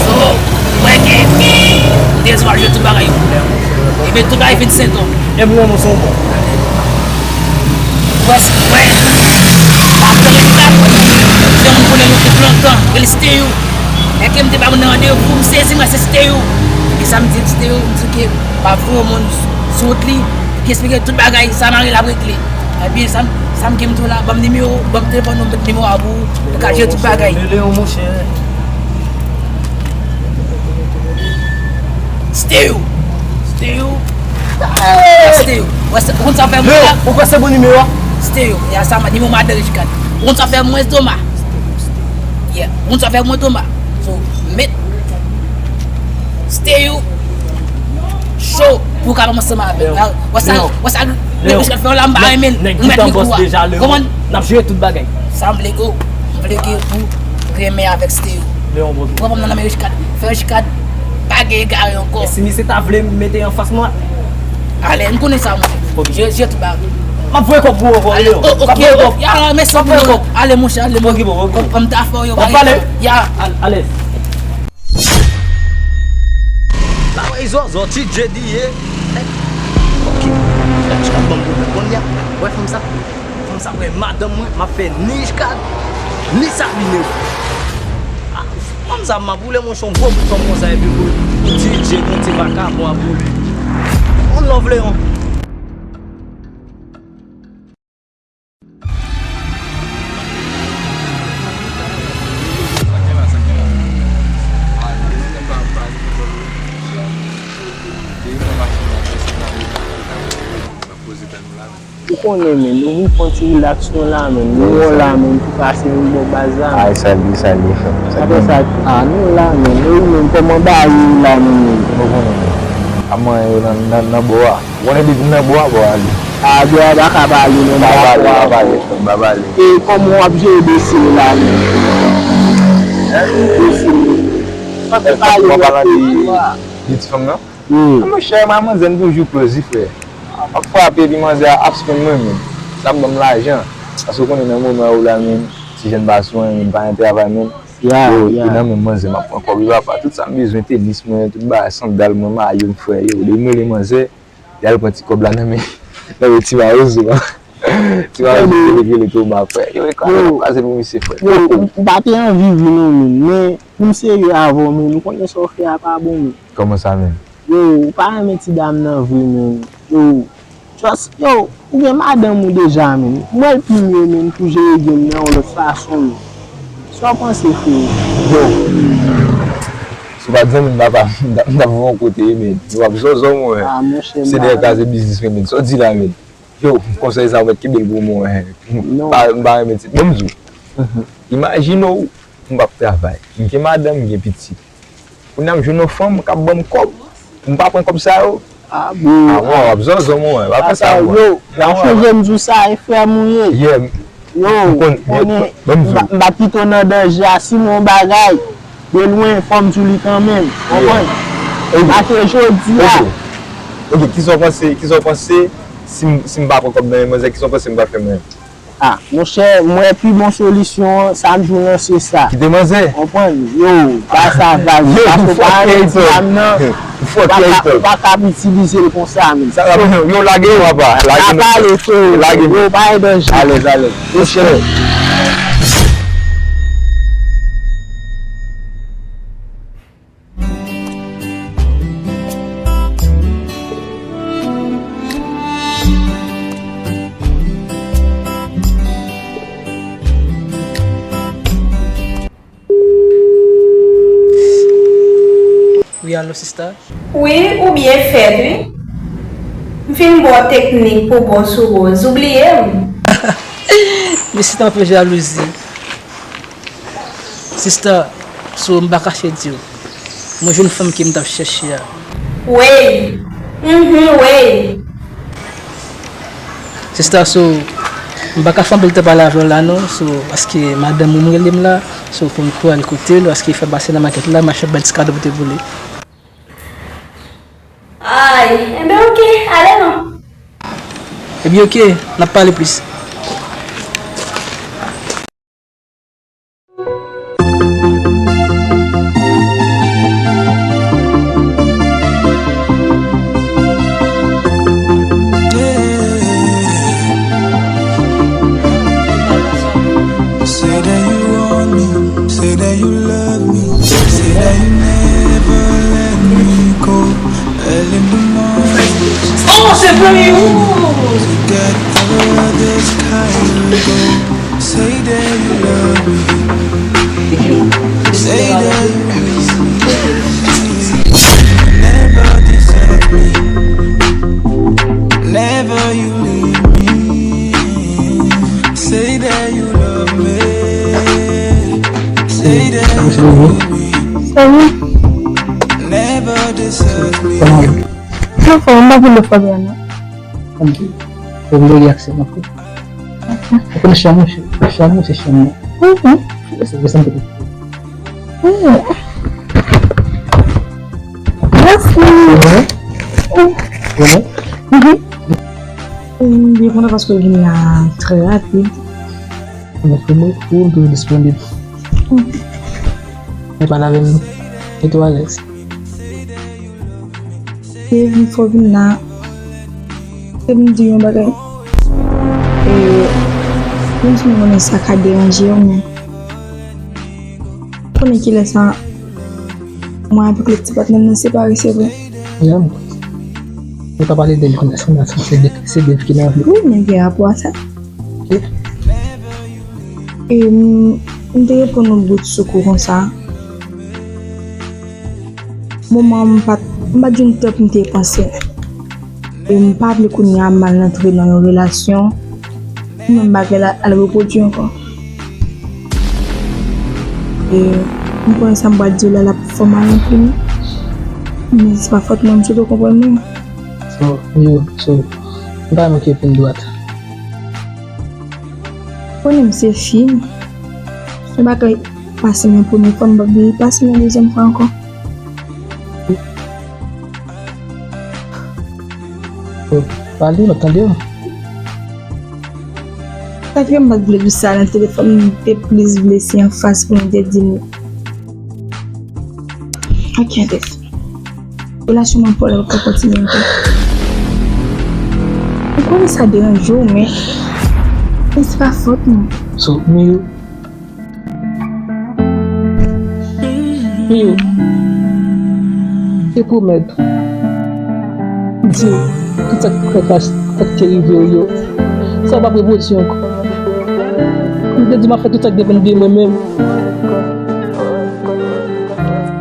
So, mwen gen, m te di w al jere tout bagay. Ebyen, tout bagay fin sent. E mwen, mwen se yon bon. Wè, wè. Ap tann sa. Se yon moun konnen nou tout lontan. Rele Steyou. Lè ke m te ba moun nan randevou, m sezi, mwen se Steyou. E sa m di Steyou, m di ke m ap voye yon moun sou wout li, ki esplike tout bagay, sa mari l ap regle. Ebyen, sa m, sa m gen m di w la, ban m nimewo, ban m telefòn ou, m met nimewo a pou ou, ou ka jere tout bagay. Rele yo, monchè. Steyou. Steyou. Steyou. Ou konn sa fè mwen la? Ou kwè se bon nimewo a? Steyou. Ya sa, nimewo madan Richcard. Ou konn sa fè mwen, Thomas? Yeah. Ou konn sa fè mwen, Thomas? So, met Steyou cho pou w ka ansanm avè m. Wè sa, wè sa, nèg Richcard fè w la, m pa renmen l. M mèt li kou a. Konprann? N ap jere tout bagay. Sa m vle ke w, m vle ke ou renmen avèk Steyou. Pran fanm nan nan men Richcard. Fè Richcard pa gen egare ankò. E si misye ta vle m mete anfas mwen? Ale, m konnen sa, monchè. Ok. Je, je tout bagay. M ap voye kòb pou ou ankò, Leon. M ap voye kòb. Ya, mèsi pou kòb. Ale, monchè, ale, monchè. Ok, bon, ok. Kòb, kòb m ta fè w yo. W ap pale? Ya. Al-, alèz. La wè zòzò, ti J D ye. Ok. Frè, m ap ban m pwoblèm. Konn ya. Wè fanm sa? Fanm sa prè madanm mwen, m ap fè ni Richcard, ni Sabine. Ah, fanm sa m ap boule, monchè, yon gwo bout fanm konsa, epi pou, pou T J, yon ti vakabon ap boule. On love Leon. Ou konnen, men, nou vin fè yon ti rilaks nou la, men. Nou la, men, pou pase yon bon baz la. Ay, sa l ye, sa l ye, frè m. Apre sa, a, nou la, men. Nou, men, kòman bagay yo la, men? Ou konnen, men. A manyen yo nan, nan, nan bò a. Ou konnen depi m nan bò a, bò a li. A, bò a pa ka pale, men, m dakò avè w. Pa pale, pa pale, frè m, pa pale. E kòman w ap jere dosye yo la, men? Dosye yo. Ou pa pale de, de ti fanm nan? Wi. A, monchè, manzè n toujou close, wi, frè. M ap frape, epi manzè a ap spend mwen menm. L ap ban m lajan. Paske ou konnen nan moman yo la, menm, ti jèn pa sou anyen, menm, pa nan travay, menm. Ya, yo, ya. Yo nan men manzè, m ap pran kòb, yo, papa. Tout sa m bezwen, tenis mwen, tout bagay, sandal mwen, mayo m, frè, yo. Depi m rele manzè, li al pran ti kòb la nan men, nan men ti mawozo a. Ti mawozo ki rele Toma, frè. Yo, e kraze, yo, kraze pou misye, frè. Yo, m pa te anvi vin non, men, men, pou m serye avè w, men, m konnen sa w fè a pa bon, men. Kòman sa, menm? Yo, ou pa renmen ti dam nan vre, menm. Yo, just, yo, ou gen madanm ou deja, menm. M wè l pi mye, menm, pou jere game nan yon lòt fason, menm. Sa w panse, freo? Yo, si w pa t zanmi m, papa, m t ap, m t ap voye w kote, menm. Yo, w ap zòzò, mwen. Ah, monchè, m pa renmen. Se dèyè kraze biznis mwen, menm. Sa w di la, menm? Yo, konsèy sa, ou mèt kenbe l pou mwen. M pa, m pa renmen ti, bon, m di w. Imajine w, m p ap travay. M gen madanm, m gen pitit. Kounye a m jwenn yon fanm k ap ban m kòb. M pa pran kòb sa yo. Ah bon. Ah, w ap zòzò mwen, w ap fè sa, mwen. Yo, w ap chanje m di w sa, e frè m ou ye. Yeah. Yo, konnen, m pa pito nan danje a, si m yon bagay, de lwen, fò m di w li kanmenm. Konprann? Ok. Pase jodi a. Ok. Ok, kisa w panse, kisa w panse si m, si m pa pran kòb nan men manzè, kisa w panse m pral fè mwen? Ah, monchè, m wè pi bon solisyon an, sa m di w lan se sa. Kite manzè. Konprann? Yo, ba sa vag. Yo, paske w pa renmen ti dam nan, ou pa ka, ou pa ka ap itilize l konsa, menm. Sa va, yo, lage yo, papa. Lage nou. Pa pale, freo. Lage nou. Yo, pa gen danje. Alèz, alèz. Monchè. Wi, alo, sista? Wi, ou byen fèt, wi. M fin ba w teknik pou bon sou Rose. Ou bliye m? Mesi tanpri jalouzi. Sista, so m pa kache di w. Mwen jwenn fanm ke m t ap chèche a. Wey! Mhm, wey! Sista, so, M pa ka fè anpil tan pale avè w la non, so, paske madanm ou m rele m la, so, pou m kouri al kote l, paske fè pase nan makèt la, m ap chèche bay ti kado pote pou li. Ay, enben oke, ale non. Ebyen oke, n ap pale plis. Say that you want me, say that you love me, say that you never let me go. Early in the morning, oh, c'est vrai, oh. Together this kind of go. Say that you love me. Say that you miss me. Never desert me. Never you leave me. Say that you love me. Say that you love me. Salut. Never desert me. Comment allez-vous? Sa fè, m pa vin lè fwa byen non. Ok. Fò m veye ak se mwen. Ou konnen chanm ou, chanm ou se chanm mwen. Mhm. Se vre, sa m te di. Mhm. Mèsi. Se vre? Mhm. Mhm. M byen kontan paske w vin la trè rapid. Mwen, mwen, mwen toujou disponib. Mhm. Mwen pale avè m. E tou alèz. Te vin fò vin la. Te vin di yon bagay. E, menm si m konnen sa ka deranje w, men konnen kilè sa, mwen avèk lòt ti patnè m nan separe, se vre. Janm. Ou ta pale de l konnen sa, se de, se de ki nan vi. Wi, men gen rapò a sa. E, m, m te reponn yon bout sou kou konsa. Moman m pa t, m pa t jwenn tan pou m te panse. E m pa vle kounye a m al antre nan yon relasyon, pou menm bagay la al repwodui ankò. E m konnen sa m pral di w la, l ap fè w mal anpil. Men se pa fòt mwen, m swete w konprann mwen. So, yo, so, m pa renmen ke fin dwat. Konnen m se fi m. Yon bagay pase m yon premye fwa, m p ap vle l pase m yon dezyèm fwa ankò. Pale, m ap tande w. Sa k fè m pa t vle di sa nan telefòn, m te plis vle se anfas pou m te di l. Ok, tèt. Relasyon mwen pral pa kontinye ankò. M konnen sa deranje w, men, men se pa fòt mwen. So, Miyou. Miyou. Te pwomèt. Di, tout sa k fèt la, sa k te rive w yo. Sa w p ap repwodui ankò. M te di m ap fè tout sa k depann de mwen menm.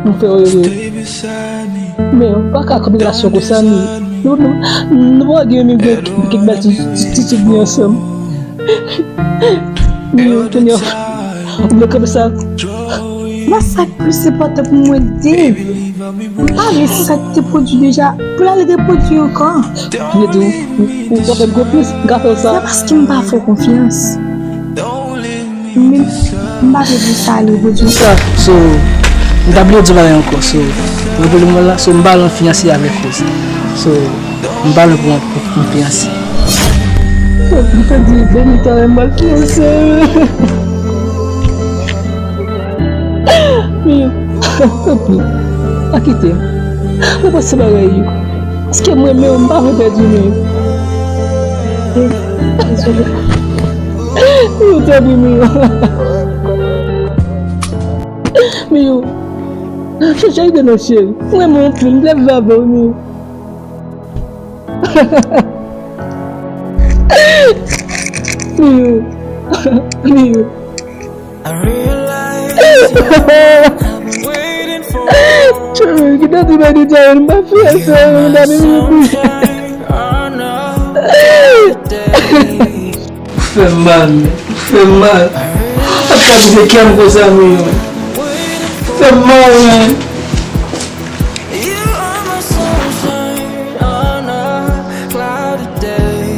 M fè w ere. Men, ou pa ka kanpe relasyon konsa, men. Nou, nou, nou pa gen menm gen kèk bèl ti, ti, ti souvni ansanm. Men, kounye a, ou vle kanpe sa. Mwen, sa k plis enpòtan pou mwen, de. M pa vle sa k te pwodui deja, pou l al repwodui ankò. Vle di, ou, ou, ou pa fè m konfyans, m ka fè w sa. Se paske m pa fè w konfyans. Men, m pa vle pou sa al repwodui. Sa, so, m ta bliye di w bagay ankò, so, repele mwen la, so, m pa lan fiyanse avèk ou, so, m pa lan pou, pou, pou fiyanse. So, m te di, Benita renmen al fiyanse. Men, tanpri, pa kite m. Mwen panse bagay yo. Paske m renmen w, m pa vle pèdi w, men. Dezole. Miyou, tanpri, Miyou. Miyou. Cheri de non, cheri. M renmen w anpil, m vle viv avè w, Miyou. Miyou. Miyou. Cheri, ki tande mwen deja, m pa fè sa, m pa vle. Ou fè m mal, ou fè m mal. Ou pa ka brize kè m konsa, men. Ou fè m mal, men. You are my sunshine on a cloudy day.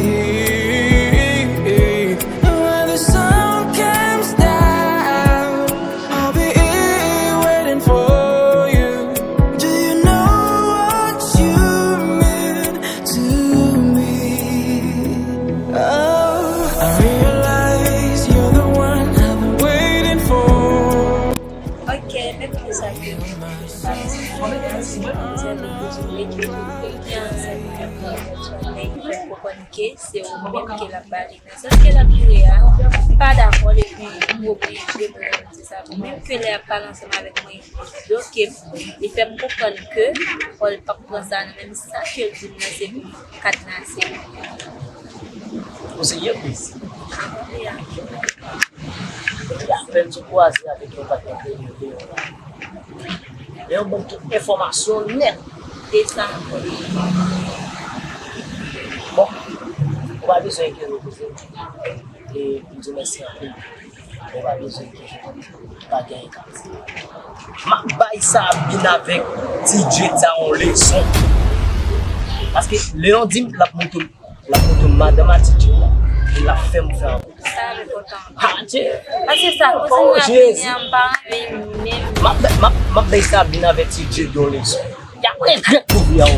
ke se ou menm ke l ap ba li. Nan sans ke l ap joure a, m pa dakò l epi ou oblije pou w di sa. Menm ke lè y ap pale ansanm avèk mwen, li bloke m, li fè m konprann ke fò l p ap pran sa nan menm sa ke l di m nan se pou m kadnase. Ou se yon pis. Depi apèn sou kwaze avèk yon patnè kreyòl deyò la. Men yo ban m tout enfòmasyon nèt. E sa ankò. Bon, ou pa bezwen enkyete w, kouzen. E m di w mèsi anpil. Ou pa bezwen enkyete w. Pa gen anyen k ap di. M ap bay Sabine avèk T J sa yon leson. Paske Leon di m l ap montre l ap montre m madanm a T J la. E l ap fè m fè anpil. Sa enpòtan. Ha, Dye! Paske sa, kouzen la fini an, m pa renmen menm. M ap, m ap, m ap bay Sabine avèk T J yon leson. Y ap regrèt pou vi a, wi.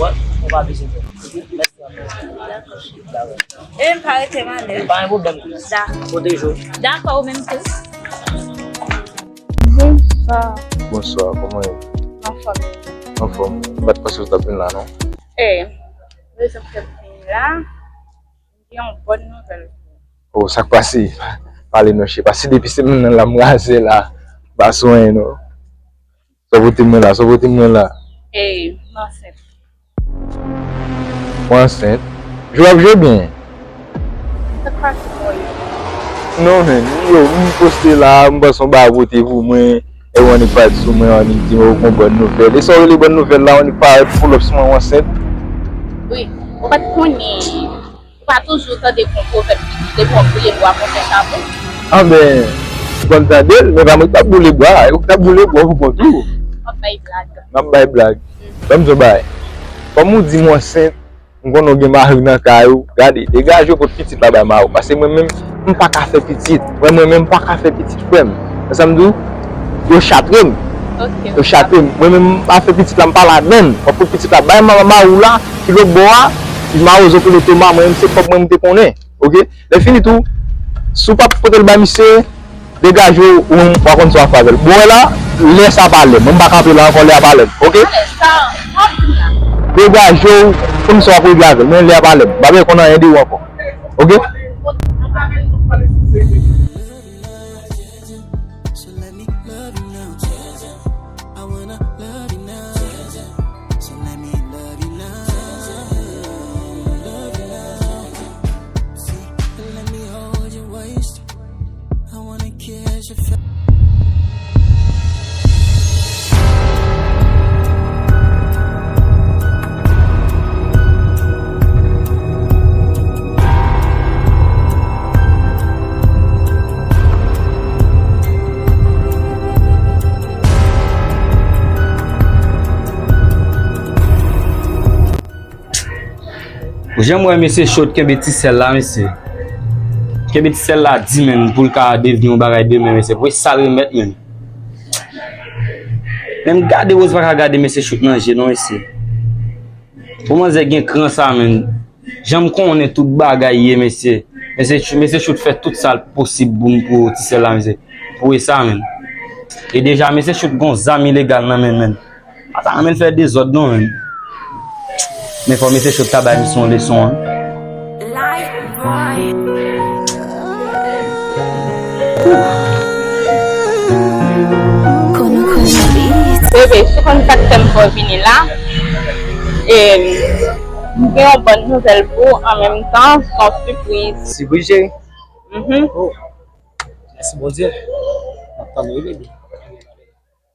Wè, ou pa bezwen pè. Mèsi anpil. Dakò. Dakò. E m pa rete malè. Pa gen pwoblèm. Dakò. Pwoteje w. Dakò, ou menm tou. Bonswa. Bonswa, kòman w ye? Anfòm. Anfòm. M pa t panse w t ap vin la, non. E, rezon k fè m vini la, m gen yon bòn nouvèl pou ou. O, sa k pase? Pale non, cheri. Paske depi semèn nan la, m raze la. M pa sou anyen, non. Sa w pote mwen la, sa w pote mwen la. E, m ansent. Ou ansent? Jwe ap jwe byen. Sa k pase, Moyiz? Non, men, yo, m poste la, m panse yon bagay pote pou mwen. E w annik pati sou mwen, annik di mwen ou gon bòn nouvèl. E sa w rele bòn nouvèl la, w annik parèt pull up sou mwen, ou ansent? Wi, ou pa t konnen. Ou pa toujou tande gon pwovèb ki di, depi w ap boule bwa, konpè sa tou? Anben, m konn tande l, men pa mwen ki t ap boule bwa, e ou ki t ap boule bwa pou kont ou. M ap bay blag. M ap bay blag. Ban m di w bagay. Kòm ou di m ansent, m konnen w gen mari nan kay ou. Gade, degaje w pot pitit la bay mari w. Paske mwen menm, m pa ka fè pitit. Mwen, mwen menm, m pa ka fè pitit, frè m. Wè sa m di w? Yo chatre m. Ok. Yo chatre m. Mwen menm, m pa fè pitit la, m pa ladann. W ap pot pitit la bay ma-, mari w la, ki lòt bò a, ki mawozo koule toma, mwen menm, se kòb mwen m te konnen. Ok? Lè fini tou, si w pa pote l bay misye, degaje w, ou menm, w a konn sa w ap fè avè l. Bon, wè la, lè sa pa lè m. Mwen, m pa kanpe la ankò, lè a pa lè m. Ok? Degaje w, konn sa w ap regle avè l. Men lè a pa lè m. M pa bezwen konn anyen de ou ankò. Ok? Ou janm wè mesye Cho t kenbe ti sèl la, mesye? Kenbe ti sèl la di, menn, pou l ka devni yon bagay demen, mesye. Pou e sa l remèt, menn. Menm gade Rose pa ka gade mesye Cho t nan je, non, mesye. Pou manzè gen kran sa, menn. Jan m konnen tout bagay ye, mesye. Mesye Cho, mesye Cho t fè tout sa l posib pou m, pou ti sèl la, mesye. Pou e sa, menn. E deja, mesye Cho t gon zam ilegal nan men l, menn. Pa ta renmen l fè dezòd non, menn. Men fò mesye Cho t ta bay misye yon leson, an. Bebe, si w konn sa k fè m fè w vini la, e, m gen yon bòn nouvèl pou ou, an menm tan, se yon sipriz. Sipriz, cheri? Mhm. Oh, mèsi Bondye. M ap tann ou wi, bebe.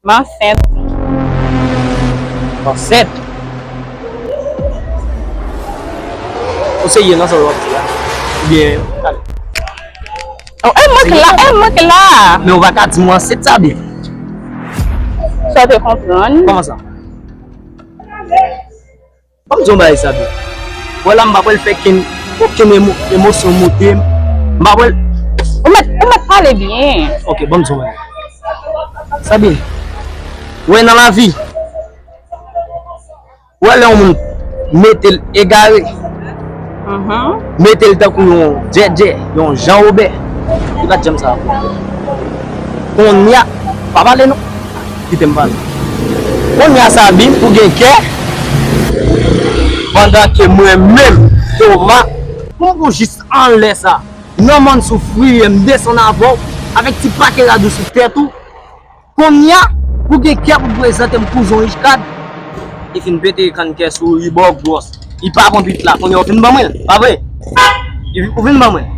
M ansent. Ansent? Ou serye nan sa w ap di la? Oubyen, gade. Oh, e mwen k la, e mwen k la. Men ou pa ka di m ou ansent sa byen. Sa w te konprann? Kòman sa? Ban m di yon bagay, Sabine. Wè la, m pa pral fè kenn, okenn emo-, emosyon monte m. M pa pral. Ou mèt, ou mèt pale byen. Ok, ban m di yon bagay. Sabine, wè nan lavi, wè lè yon moun mete l egare, mhm, mete l tankou yon djèdjè, yon Jan Wobè, li pa t janm sa. Kounye a, pa pale non. Kite m pale. Kounye a, Sabine, ou gen kè, pandan ke mwen menm, Toma, pou m pou jis anlè sa. Non, man, soufri, m desann avè w, avèk ti pake rad ou sou tèt ou. Kounye a, pou gen kè pou prezante m kouzon Richcard. Li fin pete kann kè sou li, bò gwòs. Li pa pran pit la, kounye a ou vin ban mwen l, pa vre? Li, ou vin ban mwen l.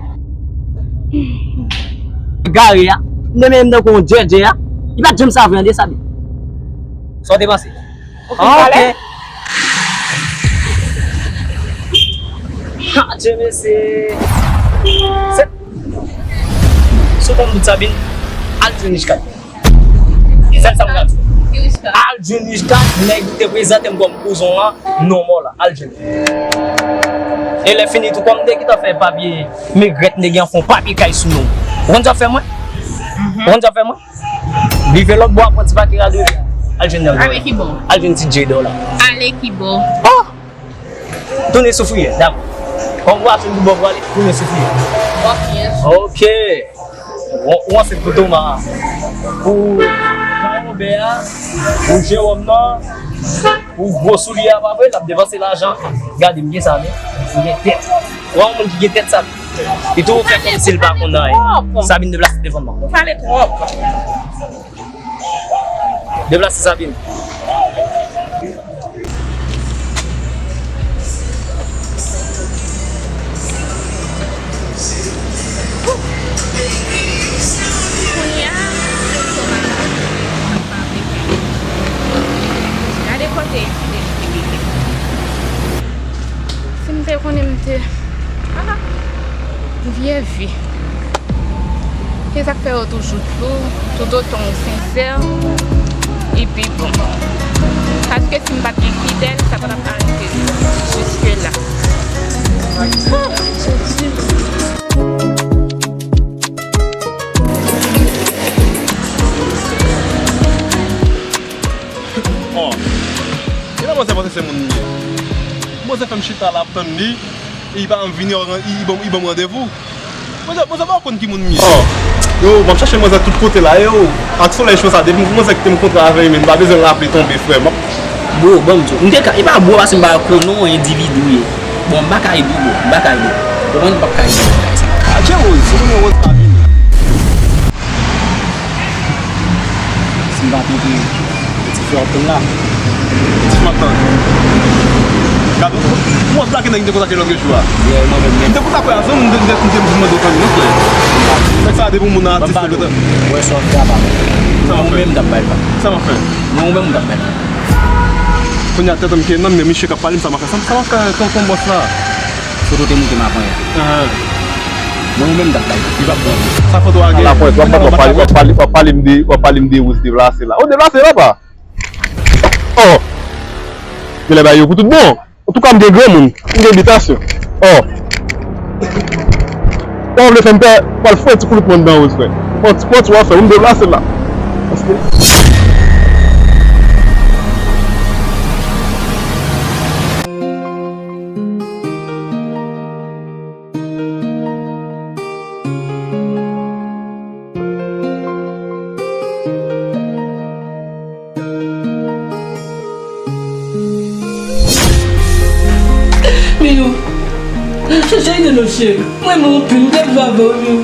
Gare a, m te menm tankou yon djèdjè a. Li pa t janm sa vre, an de sa byen. Sa w te panse? Ok. Adje, mesye. Se, sou konn bout Sabine, al jwenn Richcard. Sèl sa m ka di. Al jwenn Richcard, nèg ki te prezante m kòm kouzon an, non mò la. Al jwenn. E lè fini tou, kòm m te gentan fè papye, megrèt m te gen an fon papye kay sou non. Ou konn sa fè mwen? Ou konn sa fè mwen? Rive lòt bò a, pran ti pake rad ou. Al jwenn nèg. Ale ki bò? Al jwenn ti Jada la. Ale ki bò? Oh! Tounen soufriyè, dakò. Kòm ou ap jwenn pou bò pou ale, tounen soufriyè. Ok. Ou, ou ansent pou Toma. Pou Kanwobè a, pou Jewòm nan, pou gwo soulye a, pa vre, l ap depanse lajan. Gade, m gen sa, men, m gen tèt. Ou wè yon moun ki gen tèt sa. Li tou fè kòmsi l pa konn anyen. Sabine, deplase devan mwen. Ou pale twòp. Deplase, Sabine. Kounye a, gade kote Fidelite rete. Si m te konnen m te, ah, vye vi. Se sa k fè yo toujou di w, toutotan w sensè, li pi bon. Paske si m pa t gen Fidèl, sa pa t ap arive jiske la. Oh, Jezi. Oh. E nan manzè panse se moun li ye. Manzè fè m chita la ap tann li. E li pa janm vini, li, li ban, li ban m randevou. Manzè, manzè pa konn ki moun m ye. Oh. Yo, m ap chache manzè tout kote la, yo. Ak solèy cho sa, depi m konn manzè kite m kontre avè li, men m pa bezwen raple tonbe, frè. M ap Bro, ban m di w. M te ka, e pa bro, paske m pa konn non endividi w ye. Bon, m pa ka ede w, bro. M pa ka ede w. Ou konprann, m p ap ka ede w nan bagay sa. Adje Rose, ou konnen Rose pa vini. Si m pa twonpe, e ti frè w ap tann la. E ti frè w ap tann. Gade, ou, ou wè plake nèg m te kontakte lòt jou a. Yeah, mwen menm, men. M te kontakte w avan, m te, m te, m te mande w tann non, frè. Nèg sa, depi yon moun nan atis, ou gentan. Wè sa w ap fè a pa bon. Sa m ap fè. Mwen ou menm m t ap bay l pa. Sa m ap fè. Mwen ou menm m t ap bay l. Kounye a tèt an m kenbe nan men misye k ap pale m, sa m ap fè, sa m, sa m ap fè tonton bòs la. Foto te moute m avan yè. Ahan. Mwen ou menm m t ap bay. Li p ap bon. Sa foto a gen? Lapwent, w ap bat, w ap pale, w ap pale, w ap pale m de, w ap pale m de Rose deplase la. Ou deplase la pa? Oh! Genlè bagay yo pou tout bon. Antouka, m gen granmoun, m gen bitasyon. Oh! Ou vle fè m pè, pral fè yon ti koulout mwen anndan Rose, frè. Pran ti, pran ti w ap fè, m deplase la. Paske Miyou, chache ide non cheri. Mwen renmen w anpil, m te viv avè w, Miyou.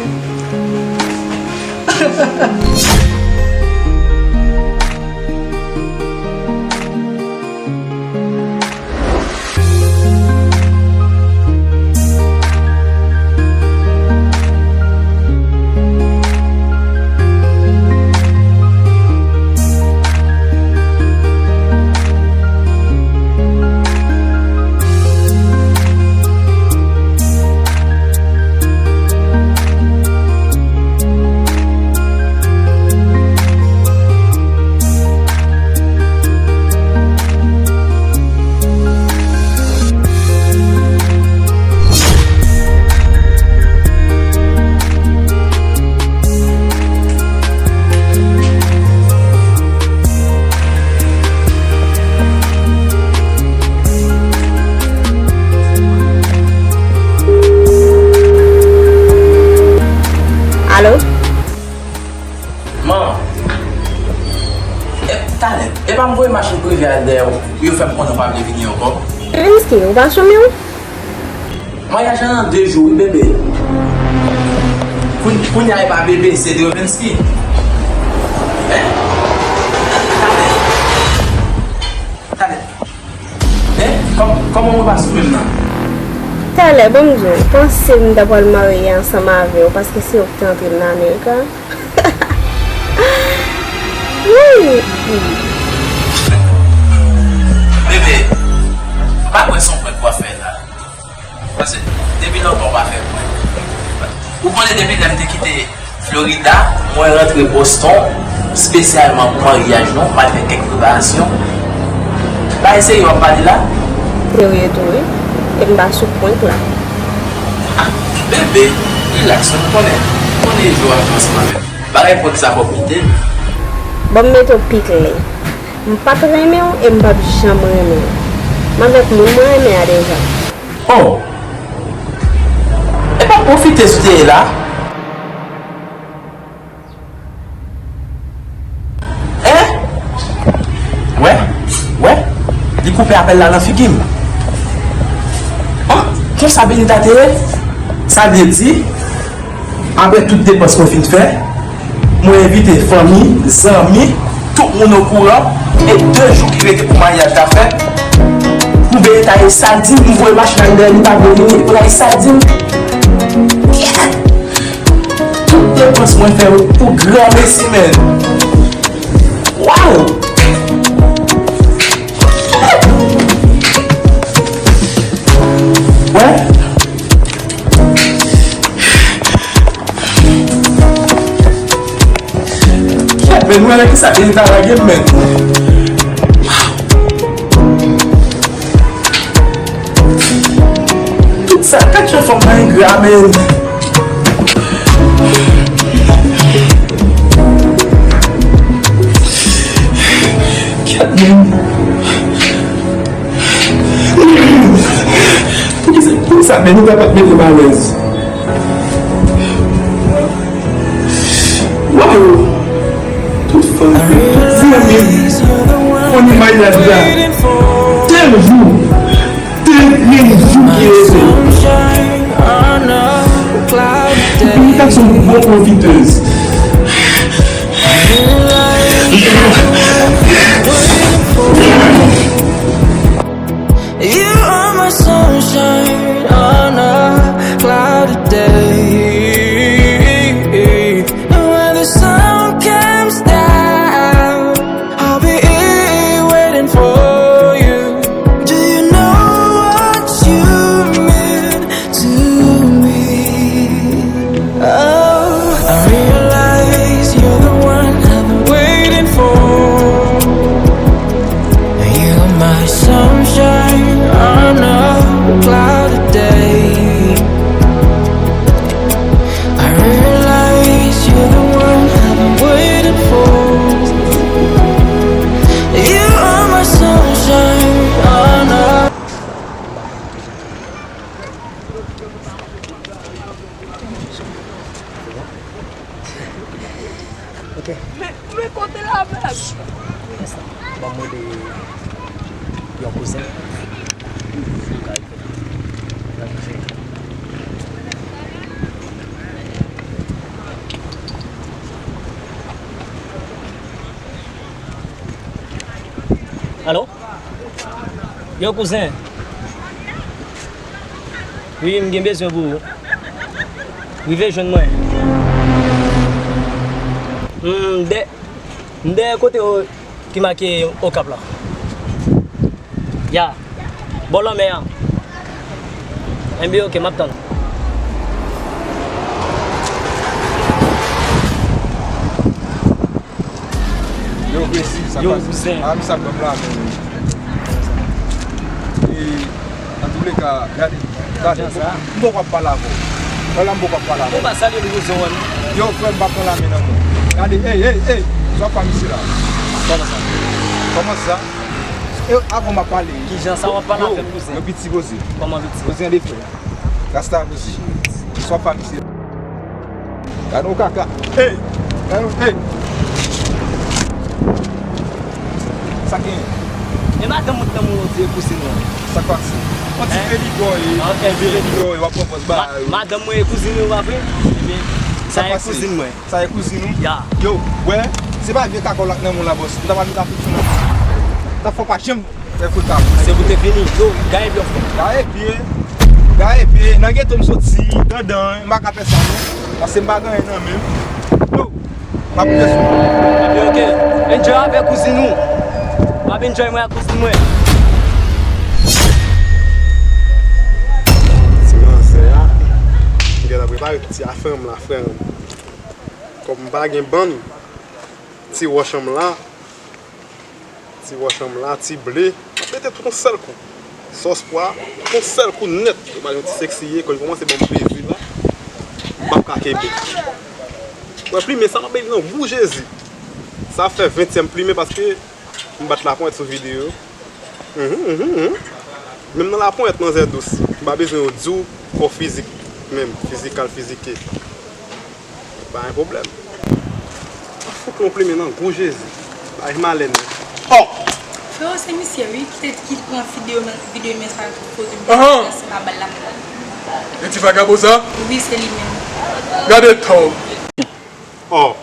Alo? Manman, e, talè, e pa m voye machin prive a dèyè w pou yo fè m konnen w pa vle vini ankò? Rimsky, ou pa chome w? Maryaj la nan de jou, wi, bebe. Koun-, kounye a, e pa bebe, se Drevensky. Hein? Talè. Talè. Hein? Kòm-, kòman mwen pa sou menm nan? Talè, ban m di w, ou panse m ta pral marye ansanm avè w paske se ou ki te antre m nan Amerika? Wi! Bebe, m pa kwè se yon prank w ap fè la. Paske depi lontan w pa fè prank. Ou konnen depi lè m te kite Florida, mwen rantre Boston espesyalman pou maryaj nou, m al fè kèk preparasyon. Bagay serye w ap pale la? Serye tou wi, e m pa sou prank la. Ah, bebe, relax, ou konnen, ou konnen e jwe w ap jwe ansanm avè m. Bagay prank sa fò w kite l. Ban m mete w pi klè. M pa t renmen w e m p ap janm renmen w. M avèk moun mwen renmen a deja. Oh! E pa pwofitez ou te ye la? Hein? Wè, wè, li koupe apèl la nan figi m. Ah, konsa Benita te ye? Sa vle di, apre tout depans mwen fin fè, mwen envite fanmi, zanmi, tout moun okouran, e de jou ki rete pou maryaj la fèt, pou Benita ye sa l di m, m voye machin la dèyè li, pa vle vini, pou l al sa l di m. Yeah! Tout depans mwen fè pou granmesi, menn. Waw! Wè? Kèt, men mwen la ki sa Benita lage m, men. Tout sa, gad jan fanm nan engra, men. Kèt, men. Poukisa, poukisa Benita pa t mete m alèz? Waw! Tout fanmi, tout zanmi m, fanmi maryaj la. De jou, de jou ki rete. Benita se yon bon pwofitèz. You are my sunshine on a cloudy day. And when the sun comes down, I'll be here waiting for you. Do you know what you mean to me? Oh, I realize you're the one I've been waiting for. You're my sunshine on a cloudy day. I realize you're the one I've been waiting for. You are my sunshine on a Ok. Men, men kote l avèk? Ban m rele yon kouzen. Alo? Yo, kouzen. Wi, m gen bezwen pou ou. Rive jwenn mwen. M dè-, m dèyè kote yo ki make Okap la. Ya. Bò lanmè a. Enben, ok, m ap tann. Yo, Gracie, sa k pase? Yo, kouzen. Ah, misye ap ban m lamen, wi. E, antouleka, gade, gade, m poko ap pale avè w. Wè la, m poko ap pale avè w. Ou pa salye l, kouzen, wè, non? Yo, frè m, pa pran lamen nan men. Gade, ey, ey, ey, sa w ap fè misye la? Kòman sa? Kòman sa? E, avan m ap pale. Kijan sa w ap pale avè kouzen? Yo, yo piti poze. Kòman piti? Poze an de frè. Rasta poze. Sa w ap fè misye? Gade yon kaka. Ey! Gade yon, ey! Sa gen? E madanm ou t nan men w, se kouzin ou an? Sa k pase? On ti Hein? Pe li bò e, Ok, on ti pe li bò e, w ap pran pòz ba Ma- yo. Madanm mwen e kouzin ou, pa vre? Ebyen, Sa sa k e pase? Kouzin mwen. Sa e kouzin ou? Ya. Yo, wè, se pa vye kakòl la k nan men w la, bòs. M ta pral met afeksyon nan. T ap fè w pa janm fè kout la. Se pou te fini. Yo, gaye pye w. Gaye pye. Gaye pye. Nan geto m soti, dandan, m pa ka fè sa, non. Paske m pa gen anyen nan men m. Yo, m ap rive sou ou. Ebyen, ok. Enjoy avèk kouzin ou. M ap enjoy mwen ak kouzin mwen. Ti manzè a, m gentan prepare ti afè m la, frè m. Kòm m pa gen bann, ti wòch an m la, ti wòch an m la, ti ble, m ap mete tout yon sèl kou. Sòs pwa, yon sèl kou nèt. Ou pa yon ti seksi ye, kòm kòmanse ban m plezi la. M p ap ka kenbe. Mwen plimen sa, m ap bay li nan gou Jezi. Sa fè ventyèm plimen paske m bat laponyèt sou videyo. Mhm, mhm, mhm. Menm nan laponyèt, manzè dous. M pa bezwen yo di w fò fizik menm. Fizikal, fizike. Pa gen pwoblèm. Fout yon plimen nan gou Jezi. Bay malè nèt. Oh! Freo, se misye wi ki te ki pran videyo videyo men sa pou poze m Ahan! Plas pa bal la. E ti vagabon sa? Wi, se li menm. Gade tò. Oh,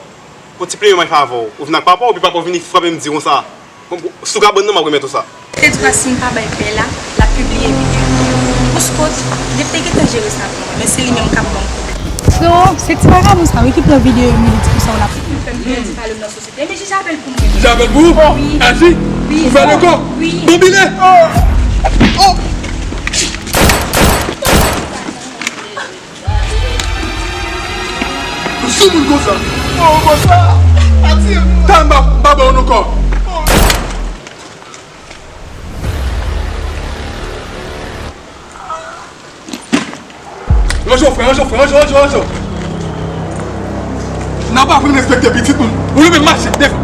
pou ti plimen mwen favè w. Ou vin ak papa w, epi papa w vini frape m di konsa. Bon, bon, sou kabann nan m ap remèt ou sa. Te di w a si m pa bay pè la, l ap pibliye videyo. Pou Scott, li te gentan jere sa pou mwen, men se li menm k ap ban m pwoblèm. Freo, se ti vagabon sa wi ki pran videyo m li di konsa w la. Fè m pèdi valè m nan sosyete. Ebyen, jije avè l pou mwen. Jije avè l pou ou? Wi. Aji? Wi. Ou fè l ankò? Wi. Konbine! Oh! Sou moun konsa. Oh, konsa. Pati. Tan ba, ba, ba, nou kò. Range w, frè, range w, frè, range w, range w, range w. N ap aprann respekte pitit moun. Ou leve mache, def-,